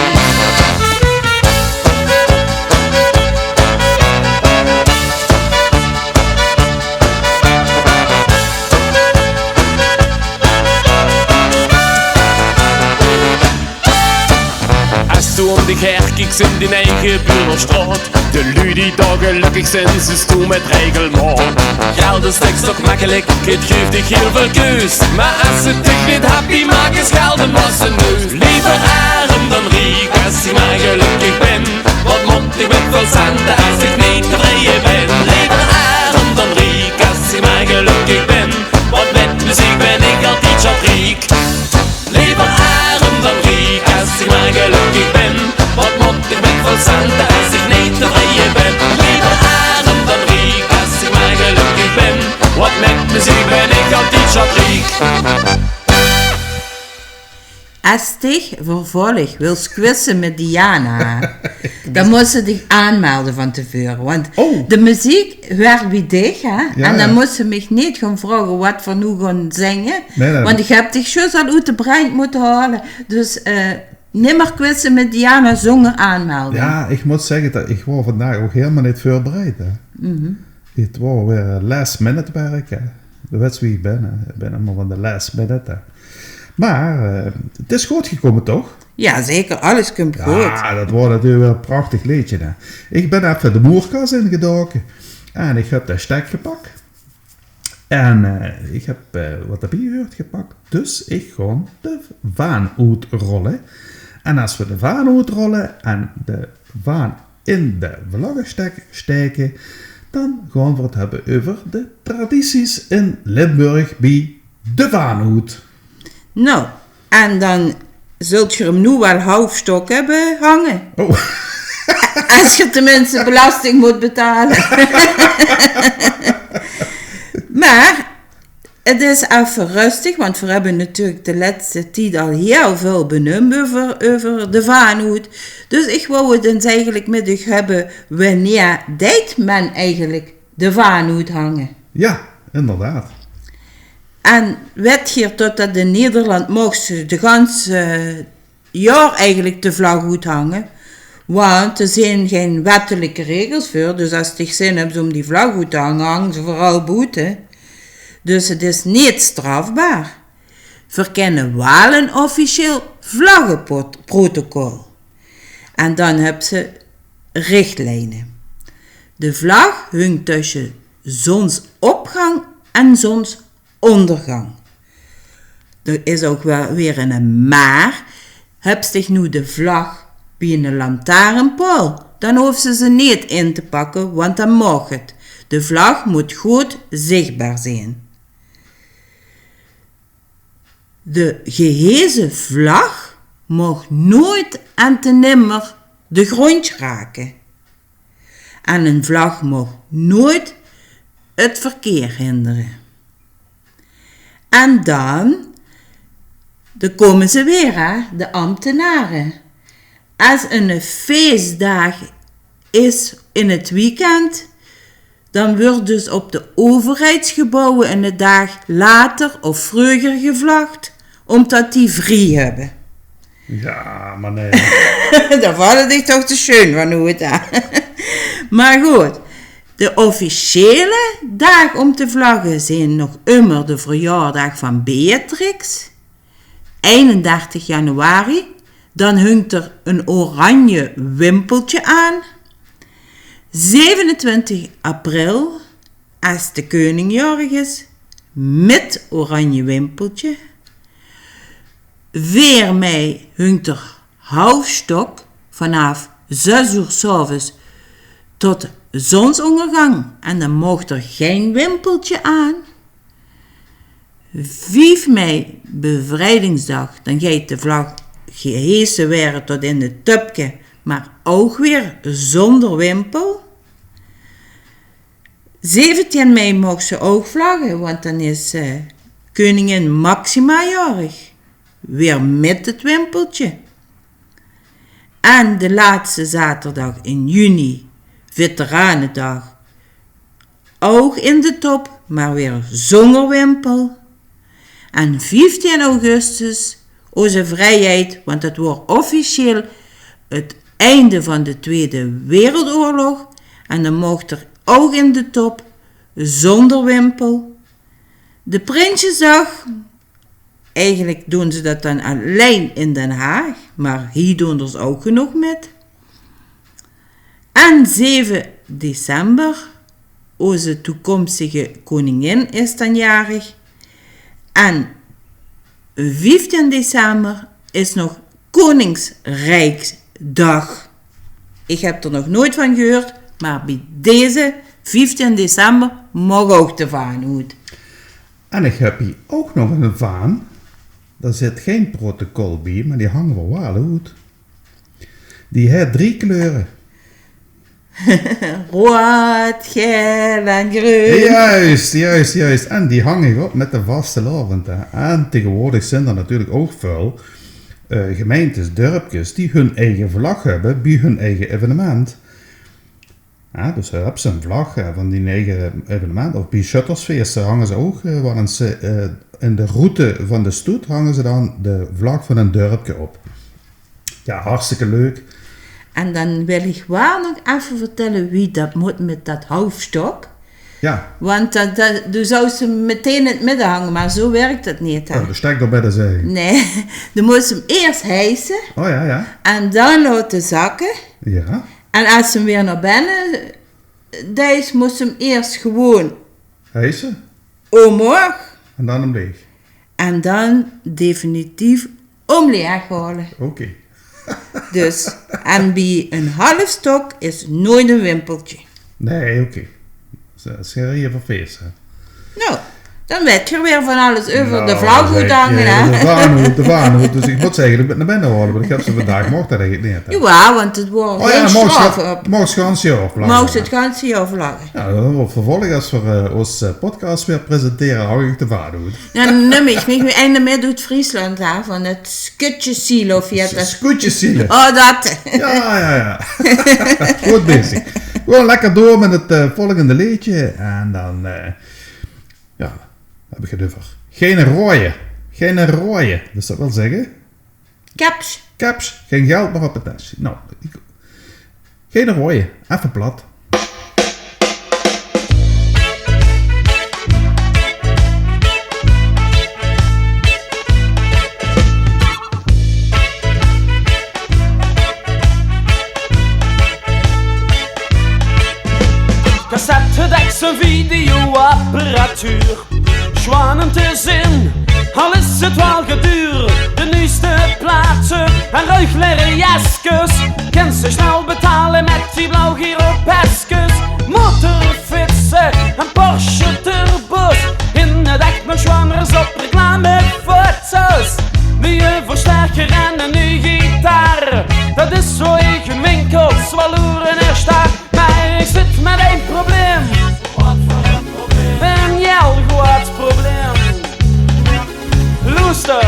As doe óm dich haer kieks in dien eige buurt of straot, de luuj die dao gelökkig zeen, zuus doe mit regelmaot. Geld is niks toch mekkelik, 't geuf dich hiel väöl keus. Mer as 't dich neet happy maak, is geld 'n wasse neus. Lever arm dan riek, as ich mer gelökkig bin. Waat mót ich mit väöl cente, as ich neet tevreje bin? Lever arm dan riek, as ich mer gelökkig bin. Want mit meziek bin ich altied sjatriek. Lever arm dan riek, as ich mer gelökkig bin. Waat mót ich mit väöl cente, as ich neet tevreje bin? Lever arm dan riek, as ich mer gelökkig bin. Want mit meziek bin ich altied sjatriek. As dich vervolg wils quizze mit Diana, dan mós se dich aanmelde van te veure. Want de meziek huuert bie dich, hè? En dan mós se mich neet gaon vraoge waat v'r noe gaon zinge. Want ich höb dich zjus al oet de brand mótte haole. Dus, eh, nimmer quizze mit Diana zónger aanmelding. Jao, ich mót zègke, det, ich waor vandaag ouch hielemaol neet veurbereid, hè. Dit waor weer, eh, last minute werk, hè. Doe weits wie ich bin, hè. Ich bin hielemaol van de last minute, hè. Mer, eh, 't is good gekómme, toch? Jao, zeker. Alles kump good. Jao, det waor natuurlik weer e prachtig leedje, hè. Ich bin effe de moerkas ingedaoke en ich höb de stek gepak. En, eh, ich höb, eh, waat d'rbie huuert gepak. Dus ich gaon de vaan oetrolle. En es v'r de vaan oetrolle en de vaan in de vlaggestek staeke, dan gaon v'r 't höbbe euver de tradities in Limburg bie de vaan oet. Noe, en dan zult geer 'm noe waal haof stok höbbe hange. Oh. Es geer tenminste belasting mót betale. Mer 't is effe rustig, want veer höbbe natuurlik de lètste tied al hiel väöl benump euver, euver de vaan oet. Dus ich wou 't ins eigelik mit uch höbbe, wienie deit men eigelik de vaan oet hange? Jao, inderdaad. En wet geer tot det in Nederland moogs se de ganse jaor eigelik de vlag oethange, want d'r zeen gein wettelike regels veur. Dus es dich zin höbs óm die vlag oet te hange, hang ze veural boete. Dus 't is neet strafbaar. Veer kènne waal ein officieel vlaggeprotocol. En dan höbs se richtlijne. De vlag hungk tösse zonsopgang en zons óngergang. D'r is ouch waal weer ein mer. Höbs dich noe de vlag bie ein lantaarnpaol, dan hoofs se ze neet in te pakke, want dan maag 't. De vlag mót good zichbaar zeen. De geheze vlag maag noeats en te nimmer de gróndj rake. En ein vlag maag noeats 't verkeer hindere. En dan, dan kómme ze weer, hè, de ambtenare. Es 'ne feesdaag is in 't weekend, dan weurt dus op de euverheidsgebouwe 'ne daag later of vreuger gevlag, ómdat die vrie höbbe. Jao, mer nae. Dao vèlt 't dich toch te sjoen van oet, hè? Mer good, De officiële daag óm te vlagge zeen nog ummer de verjaordaag van Beatrix, einendertig januari. Dan hungk d'r ein oranje wimpeltje aan. Zevenentwintig april, es de keuning jaorig is, mit oranje wimpeltje. Veer mei hungk d'r haufstok vanaaf zes oer 's aoves tot zónsoongergang en dan maag d'r gein wimpeltje aan. Vief mei, bevrijdingsdaag, dan geit de vlag gehese waere tot in 't töpke, mer ouch weer zónger wimpel. Zeventien mei maag ze ouch vlagge, want dan is, eh, keuningin Maxima jaorig. Weer mit 't wimpeltje. En de laatste zaterdag in juni, Veteranedaag, ouch in de top, mer weer zónger wimpel. En vieftien augustus, ózze vrijheid, want dat waor officieel 't einde van de Tweede Wereldoorlog. En dan maag d'r ouch in de top, zónger wimpel. De Prinsjesdaag, eigelik doon ze dat dan allein in Den Haag, mer hie doon d'r ze ouch genóg mit. En zeve december, ózze toekomstige keuningin is dan jaorig. En vieftien december is nog Koningsrijksdaag. Ich höb d'r nog noeit van gehuurd, mer bie deze vieftien december maag ouch de vaan oet. En ich höb hie ouch nog ein vaan. Dao zit gein protocol bie, mer die hange v'r waal oet. Die haet drie kleure. Roead, gael en greun. Juist, juist, juist. En die hang ich op mit de vastelaovend, hè. En taengewoordig zeen d'r natuurlik ouch väöl, eh, gemeentes, dörpkes die hun eige vlag höbbe bie hun eige evenement. Jao, dus höbs se ein vlag, eh, van dien eige evenement. Of bie sjöttersfeeste hange ze ouch, eh, waal ins, eh, in de route van de stoet hange ze dan de vlag van ein dörpke op. Jao, hartstikke leuk. En dan wil ich waal nog effe vertèlle wie dat mót mit dat haufstok. Jao. Want dat, dat, doe zous 'm metein in 't midde hange, mer zoe wirk dat neet, hè? Oh, de stek d'r bie de zij. Nae, doe mós 'm iers hijse. Oh jao, jao. En dan laote zakke. Jao. En es 'm weer nao binne deis, mós 'm iers gewoon hijse. Ómhoog. En dan ómleeg. En dan definitief ómleeg haole. Oké. Dus, en bie ein hauf stok is noeit ein wimpeltje. Nae, oké. Ze, ze rieve fees, hè? Noe, dan wèt geer weer van alles euver de vlag oethange, hè? De vaan oet, de vaan oet. Dus ich mót ze eigelik mit nao binne haole, want ich höb ze vandaag, maag dat eigelik neet, hè? Jao, want 't waor gein straof op. Maag 't ganse jaor vlagge. Maag 't ganse jaor vlagge. Jao, dan höbbe v'r vervolg, es v'r, eh, ós, eh, podcast weer presentere, hang ich de vaan oet. Dan num ich mich weer eine mit oet Friesland, hè, van 't Skutje Silo, of wie heet dat? Skutje Silo. Oh, dat. Jao, jao, jao. Good bezig. Gewoon lekker door mit 't, eh, volgende leedje. En dan, eh, jao, höb ich 't euver. Geine roeje. Geine roeje. Wils se dat waal zègke? Keps. Keps. Gein geld mier op 't tesje. Noe, ich, geine roeje. Effe plat. Cassettedeks en videoapparatuur. Sjoean óm te zeen, al is 't waal geduur. De nuujste plaatse en ruiglere jeskes. Kins se snel betale mit die blauw Giro-peskes. Motorfitse en Porsche turbo's. In 't ech nog sjoean es op reclamefoto's. Nuuje versterker en ein nuuj gitaar. Dat is zoe in winkels waal loere en staar. Mer ich zit mit ein probleem. Waat veur ein probleem? Ein hiel groeat probleem. Loester.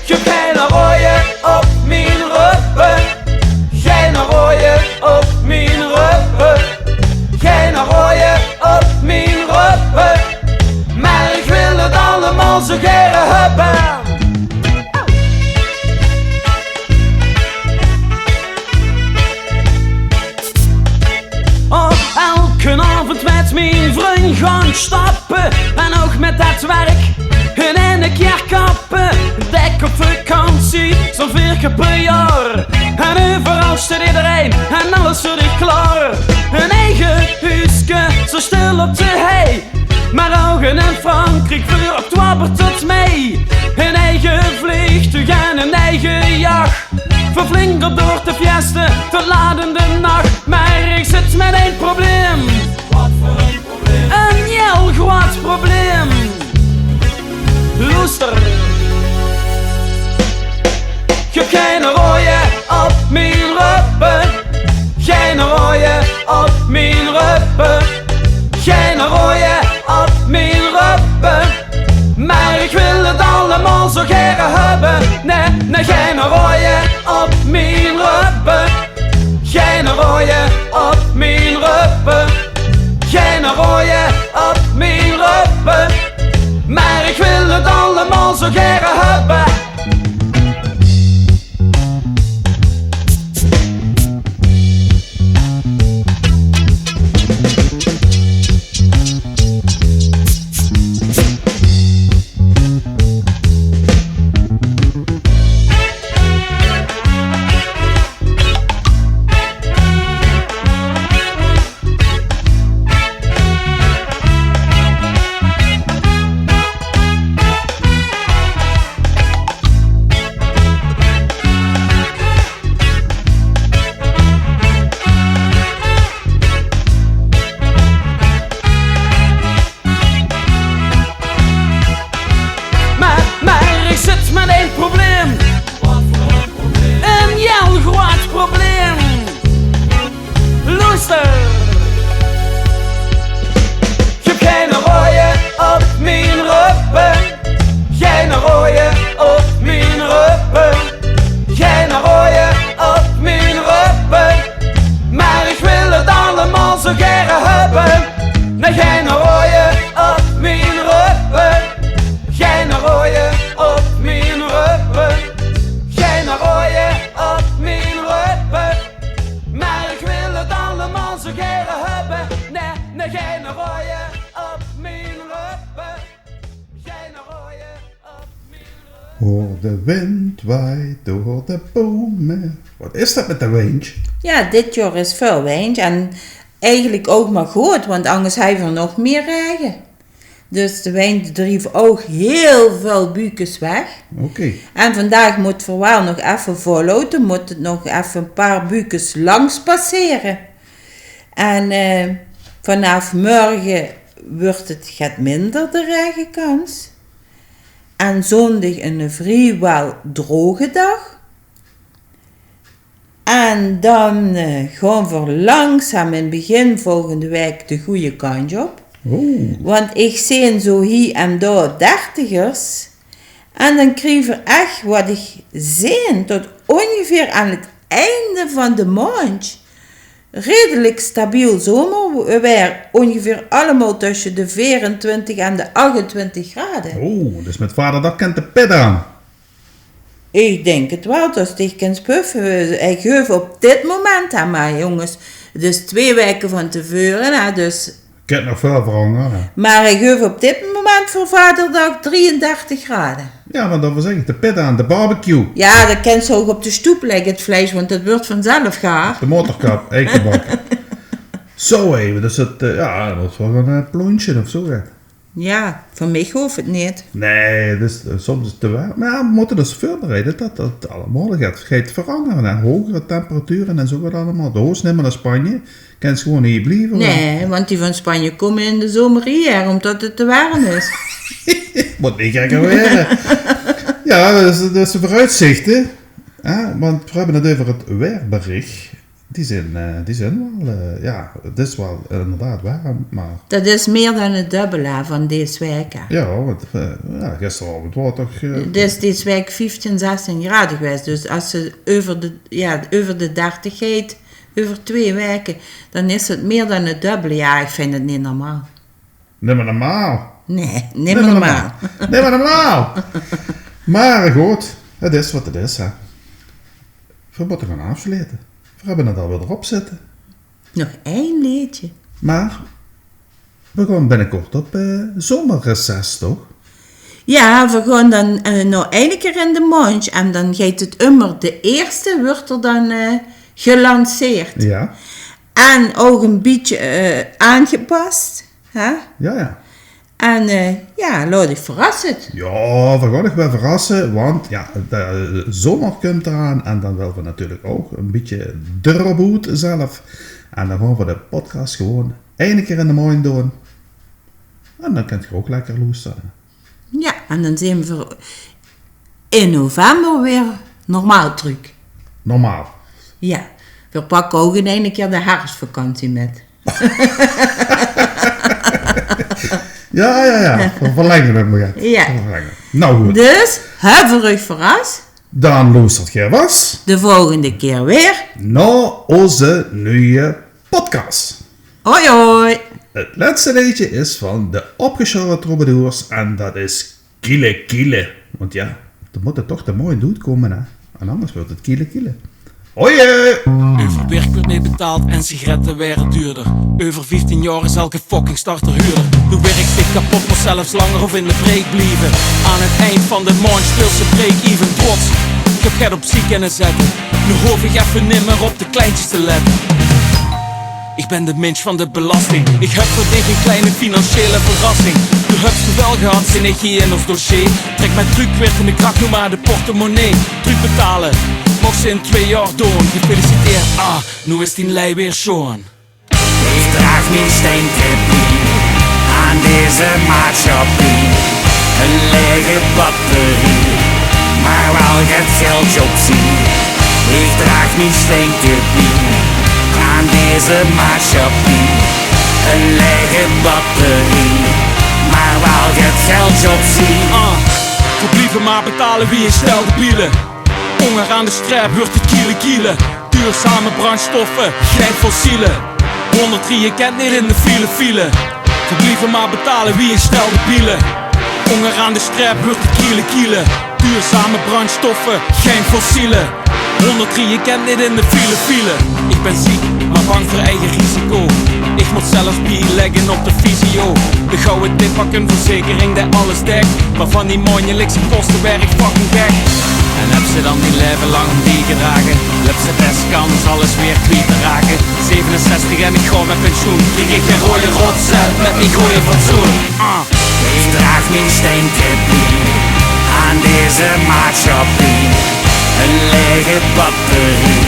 Gein roeje op mien röppe. Gein roeje op mien röppe. Gein roeje op mien röppe. Mer ich wil 't allemaol zoe gaer höbbe. Kan stappe en ouch mit det werk in eine kier kappe. Dèk op vakantie, zoe'n veer kier per jaor. En euveral steit ederein en alles veur dich klaor. Ein eige huuske, zoe stil op de hei. Mer ouch in Frankriek, veur oktober tot mei. Ein eige vleegtuug en ein eige jach. Veur flinker door te fieste, tot laat in de nach. Mer ich zit mit ein probleem. Waat veur ein probleem? Ein hieël groeat probleem. Loester. Ich höb geine roeje op mien röppe. Geine roeje op mien röppe. Geine roeje op mien röppe. Mer ich wil 't allemaol zoe gaer höbbe. Nae, nae, geine roeje op mien röppe. Geine roeje op mien röppe. Geine roeje op mien röppe. Mer ich wil 't allemaol zoe gaer höbbe. Mer, mer ich zit mit ein probleem. Ein hieël groeat probleem. Loester. Ich höb geine roeje op mien röppe. Geine roeje op mien röppe. Geine roeje op mien röppe. Mer ich wil 't allemaol zoe gaer höbbe. Nae, geine roeje op mien röppe. Geine roeje op mien röppe. Geine roeje op mien röppe. Mer ich wil 't allemaol zoe gaer höbbe. Nae, nae, geine roeje op mien röppe. Geine roeje op mien röppe. Hoor, de wind waait door de bome. Waat is det mit de wind? Jao, dit jaor is väöl wind en eigelik ouch mer good, want angers höbbe v'r nog mieë raege. Dus de wind drief ouch hieël väöl buukes weg. Oké. En vandaag mótte v'r waal nog effe volhawwe, mótte nog effe ein paar buukes langs passere. En, eh, vanaaf morge wuuert 't get minder, de raegekans. En zóndig eine vriewaal droge daag. En dan, eh, gaon v'r langzaam in 't begin volgende waek de gooj kantj op. Oeh. Want ich zeen zoe hie en dao dertigers. En dan kriege v'r ech, wat ich zeen, tot óngeveer aan 't einde van de maondj redelik stabiel zomerwaer. Óngeveer allemaol tösse de veerentwintig en de achtentwintig grade. Oeh, dus mit vaderdaag kènt de pit aan. Ich dink 't waal, det ich kin puffe. Ich geuf op dit moment aan, mer jónges, dus twee waeke van te veure, hè, dus. Kènt nog väöl verangere, hè. Mer ich geuf op dit moment veur vaderdaag drieëndertig grade. Jao, want det waal zègk ich, de pit aan, de barbecue. Jao, det kins se ouch op de stoep lègke, 't vleis, want det wuuert vanzelf gaar. De motorkap, eigebak. Zo effe, dus 't, eh, jao, det waas waal ein, eh, plóntje of zo, hè. Jao, veur mich hoof 't neet. Nae, dus, eh, soms is 't te werm. Mer jao, v'r mótte dus veurbereide det det allemaol geit, geit verangere, hè. Hogere temperature en zo get allemaol. De hoofs neet mieë nao Spanje. Kins se gewoon hie blieve, hè. Nae, want die van Spanje kómme in de zomer hie, ómdet 't te werm is. Mót neet gekker waere. Jao, dus, dus de veuroetzichte, hè, want v'r höbbe 't euver 't waerbericht. Die zeen, eh, die zeen waal, eh, jao, 't is waal inderdaad werm, mer... Det is mieë dan 't dubbele van dees waek, hè. Jao, want, eh, jao, gisteraovend waor 't toch, eh... 't Is dees waek vieftieën, zestieën grade gewaes. Dus es se euver de, jao, euver de dertig geit, euver twee waeke, dan is 't mieë dan 't dubbele. Jao, ich vinj 't neet normaal. Nimmer normaal. Nae, nimmer normaal. Nimmer normaal. Mer good, 't is wat 't is, hè. V'r mótte gaon aafsloete. V'r höbbe 't alweer d'rop zitte. Nog ein leedje. Mer Veer gaon binnekort op, eh, zomerreces, toch? Jao, veer gaon dan, eh, nog eine kier in de maondj en dan geit 't ummer, de ierste wuuert 'r dan, eh, gelanceerd. Jao. En ouch e bietje, eh, aangepas, hè? Jao, jao. En, eh, jao, laot uch verrasse. Jao, veer gaon uch weer verrasse, want jao, de zomer kump d'raan en dan wille veer natuurlik ouch e bietje d'rop oet zelf. En dan gaon veer de podcast gewoen eine kier in de maondj doon. En dan kint geer ouch lekker loestere. Jao, en dan zeen veer in november weer normaal trök. Normaal. Jao, veer pakke ouch in eine kier de herfsvakantie mit. Jao, jao, jao. Veer verlenge 't nog effe. Jao. Veer verlenge 't. Noe good. Dus, höbbe veer uch verras? Dan loestert geer vas de volgende kier weer nao ózze nuje podcast. Hoi, hoi. 't Lètste leedje is van de Opgesjorre Troubadours en dat is Kiele Kiele. Want jao, d'r mót toch de maondj oetkómme, hè. En angers wuuert 't kiele kiele. Hoi! Euver werk wuuert neet betaald en sigarette waere duurder. Euver vieftien jaor is elke fucking starter huurder. Doe wirks dich kepot, mós zelfs langer of in de breek blieve. Aan 't eind van de maondj speels se break-even trots. Ich höb geld opzie kinne zètte. Noe hoof ich effe nimmer op de kleintjes te lètte. Ich bön de mins van de belasting. Ich höb veur dich ein kleine financiële verrassing. Doe höbs geveul gehad, zeen ich hie in ós dossier. Trèk mit trökwerkende krach noe mer de portemonnee. Trökbetaole, moogs se in twee jaor doon. Gefeliciteerd, ah, noe is dien lei weer sjoon. Ich draag mien steintje bie aan deze maatschappie. Ein laege batterie, mer waal get geldj opzie. Ich draag mien steintje bie aan deze maatschappie. Ein laege batterie, mer waal get geldj opzie. Ah, veer blieve mer betaole wie ein stel debiele. Óngeraan de streep wuuert 't kiele kiele. Duurzame brandstoffe, gein fossiele. Hónderd rieje kint neet in de file file. Veer blieve mer betaole wie ein stel debiele. Óngeraan de streep wuuert 't kiele kiele. Duurzame brandstoffe, gein fossiele. Hónderd rieje kint neet in de file file. Ich bön ziek, mer bang veur eige risico. Ich mót zelfs bielègke op de fysio. De gouwe tip pak ein verzekering die alles dèk. Mer van die maondelikse koste waer ich fucking gek. En höbs se dan dien laeve lang biegedrage? Löps se bès kans alles weer kwiet te rake. Zevenenzestig en ich gaon mit pensioen. Krieg ich ein roeje rotcel mit mien gooje fatsoen. Ah. Ich draag mien steintje bie aan deze maatschappie. Ein laege batterie,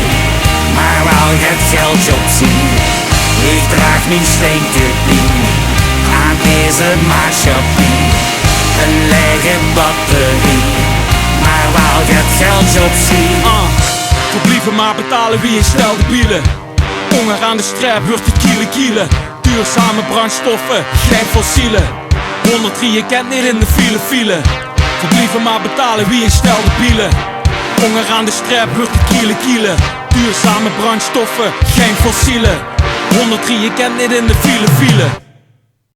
mer waal get geldj opzie. Ich draag mien steintje bie aan deze maatschappie. Ein laege batterie, mer waal get geldj opzie. Ah, veer blieve mer betaole wie ein stel debiele. Óngeraan de streep wuuert 't kiele kiele. Duurzame brandstoffe, gein fossiele. Hónderd rieje kint neet in de file file. Veer blieve mer betaole wie ein stel debiele. Óngeraan de streep wuuert 't kiele kiele. Duurzame brandstoffe, gein fossiele. Hónderd rieje kint neet in de file file.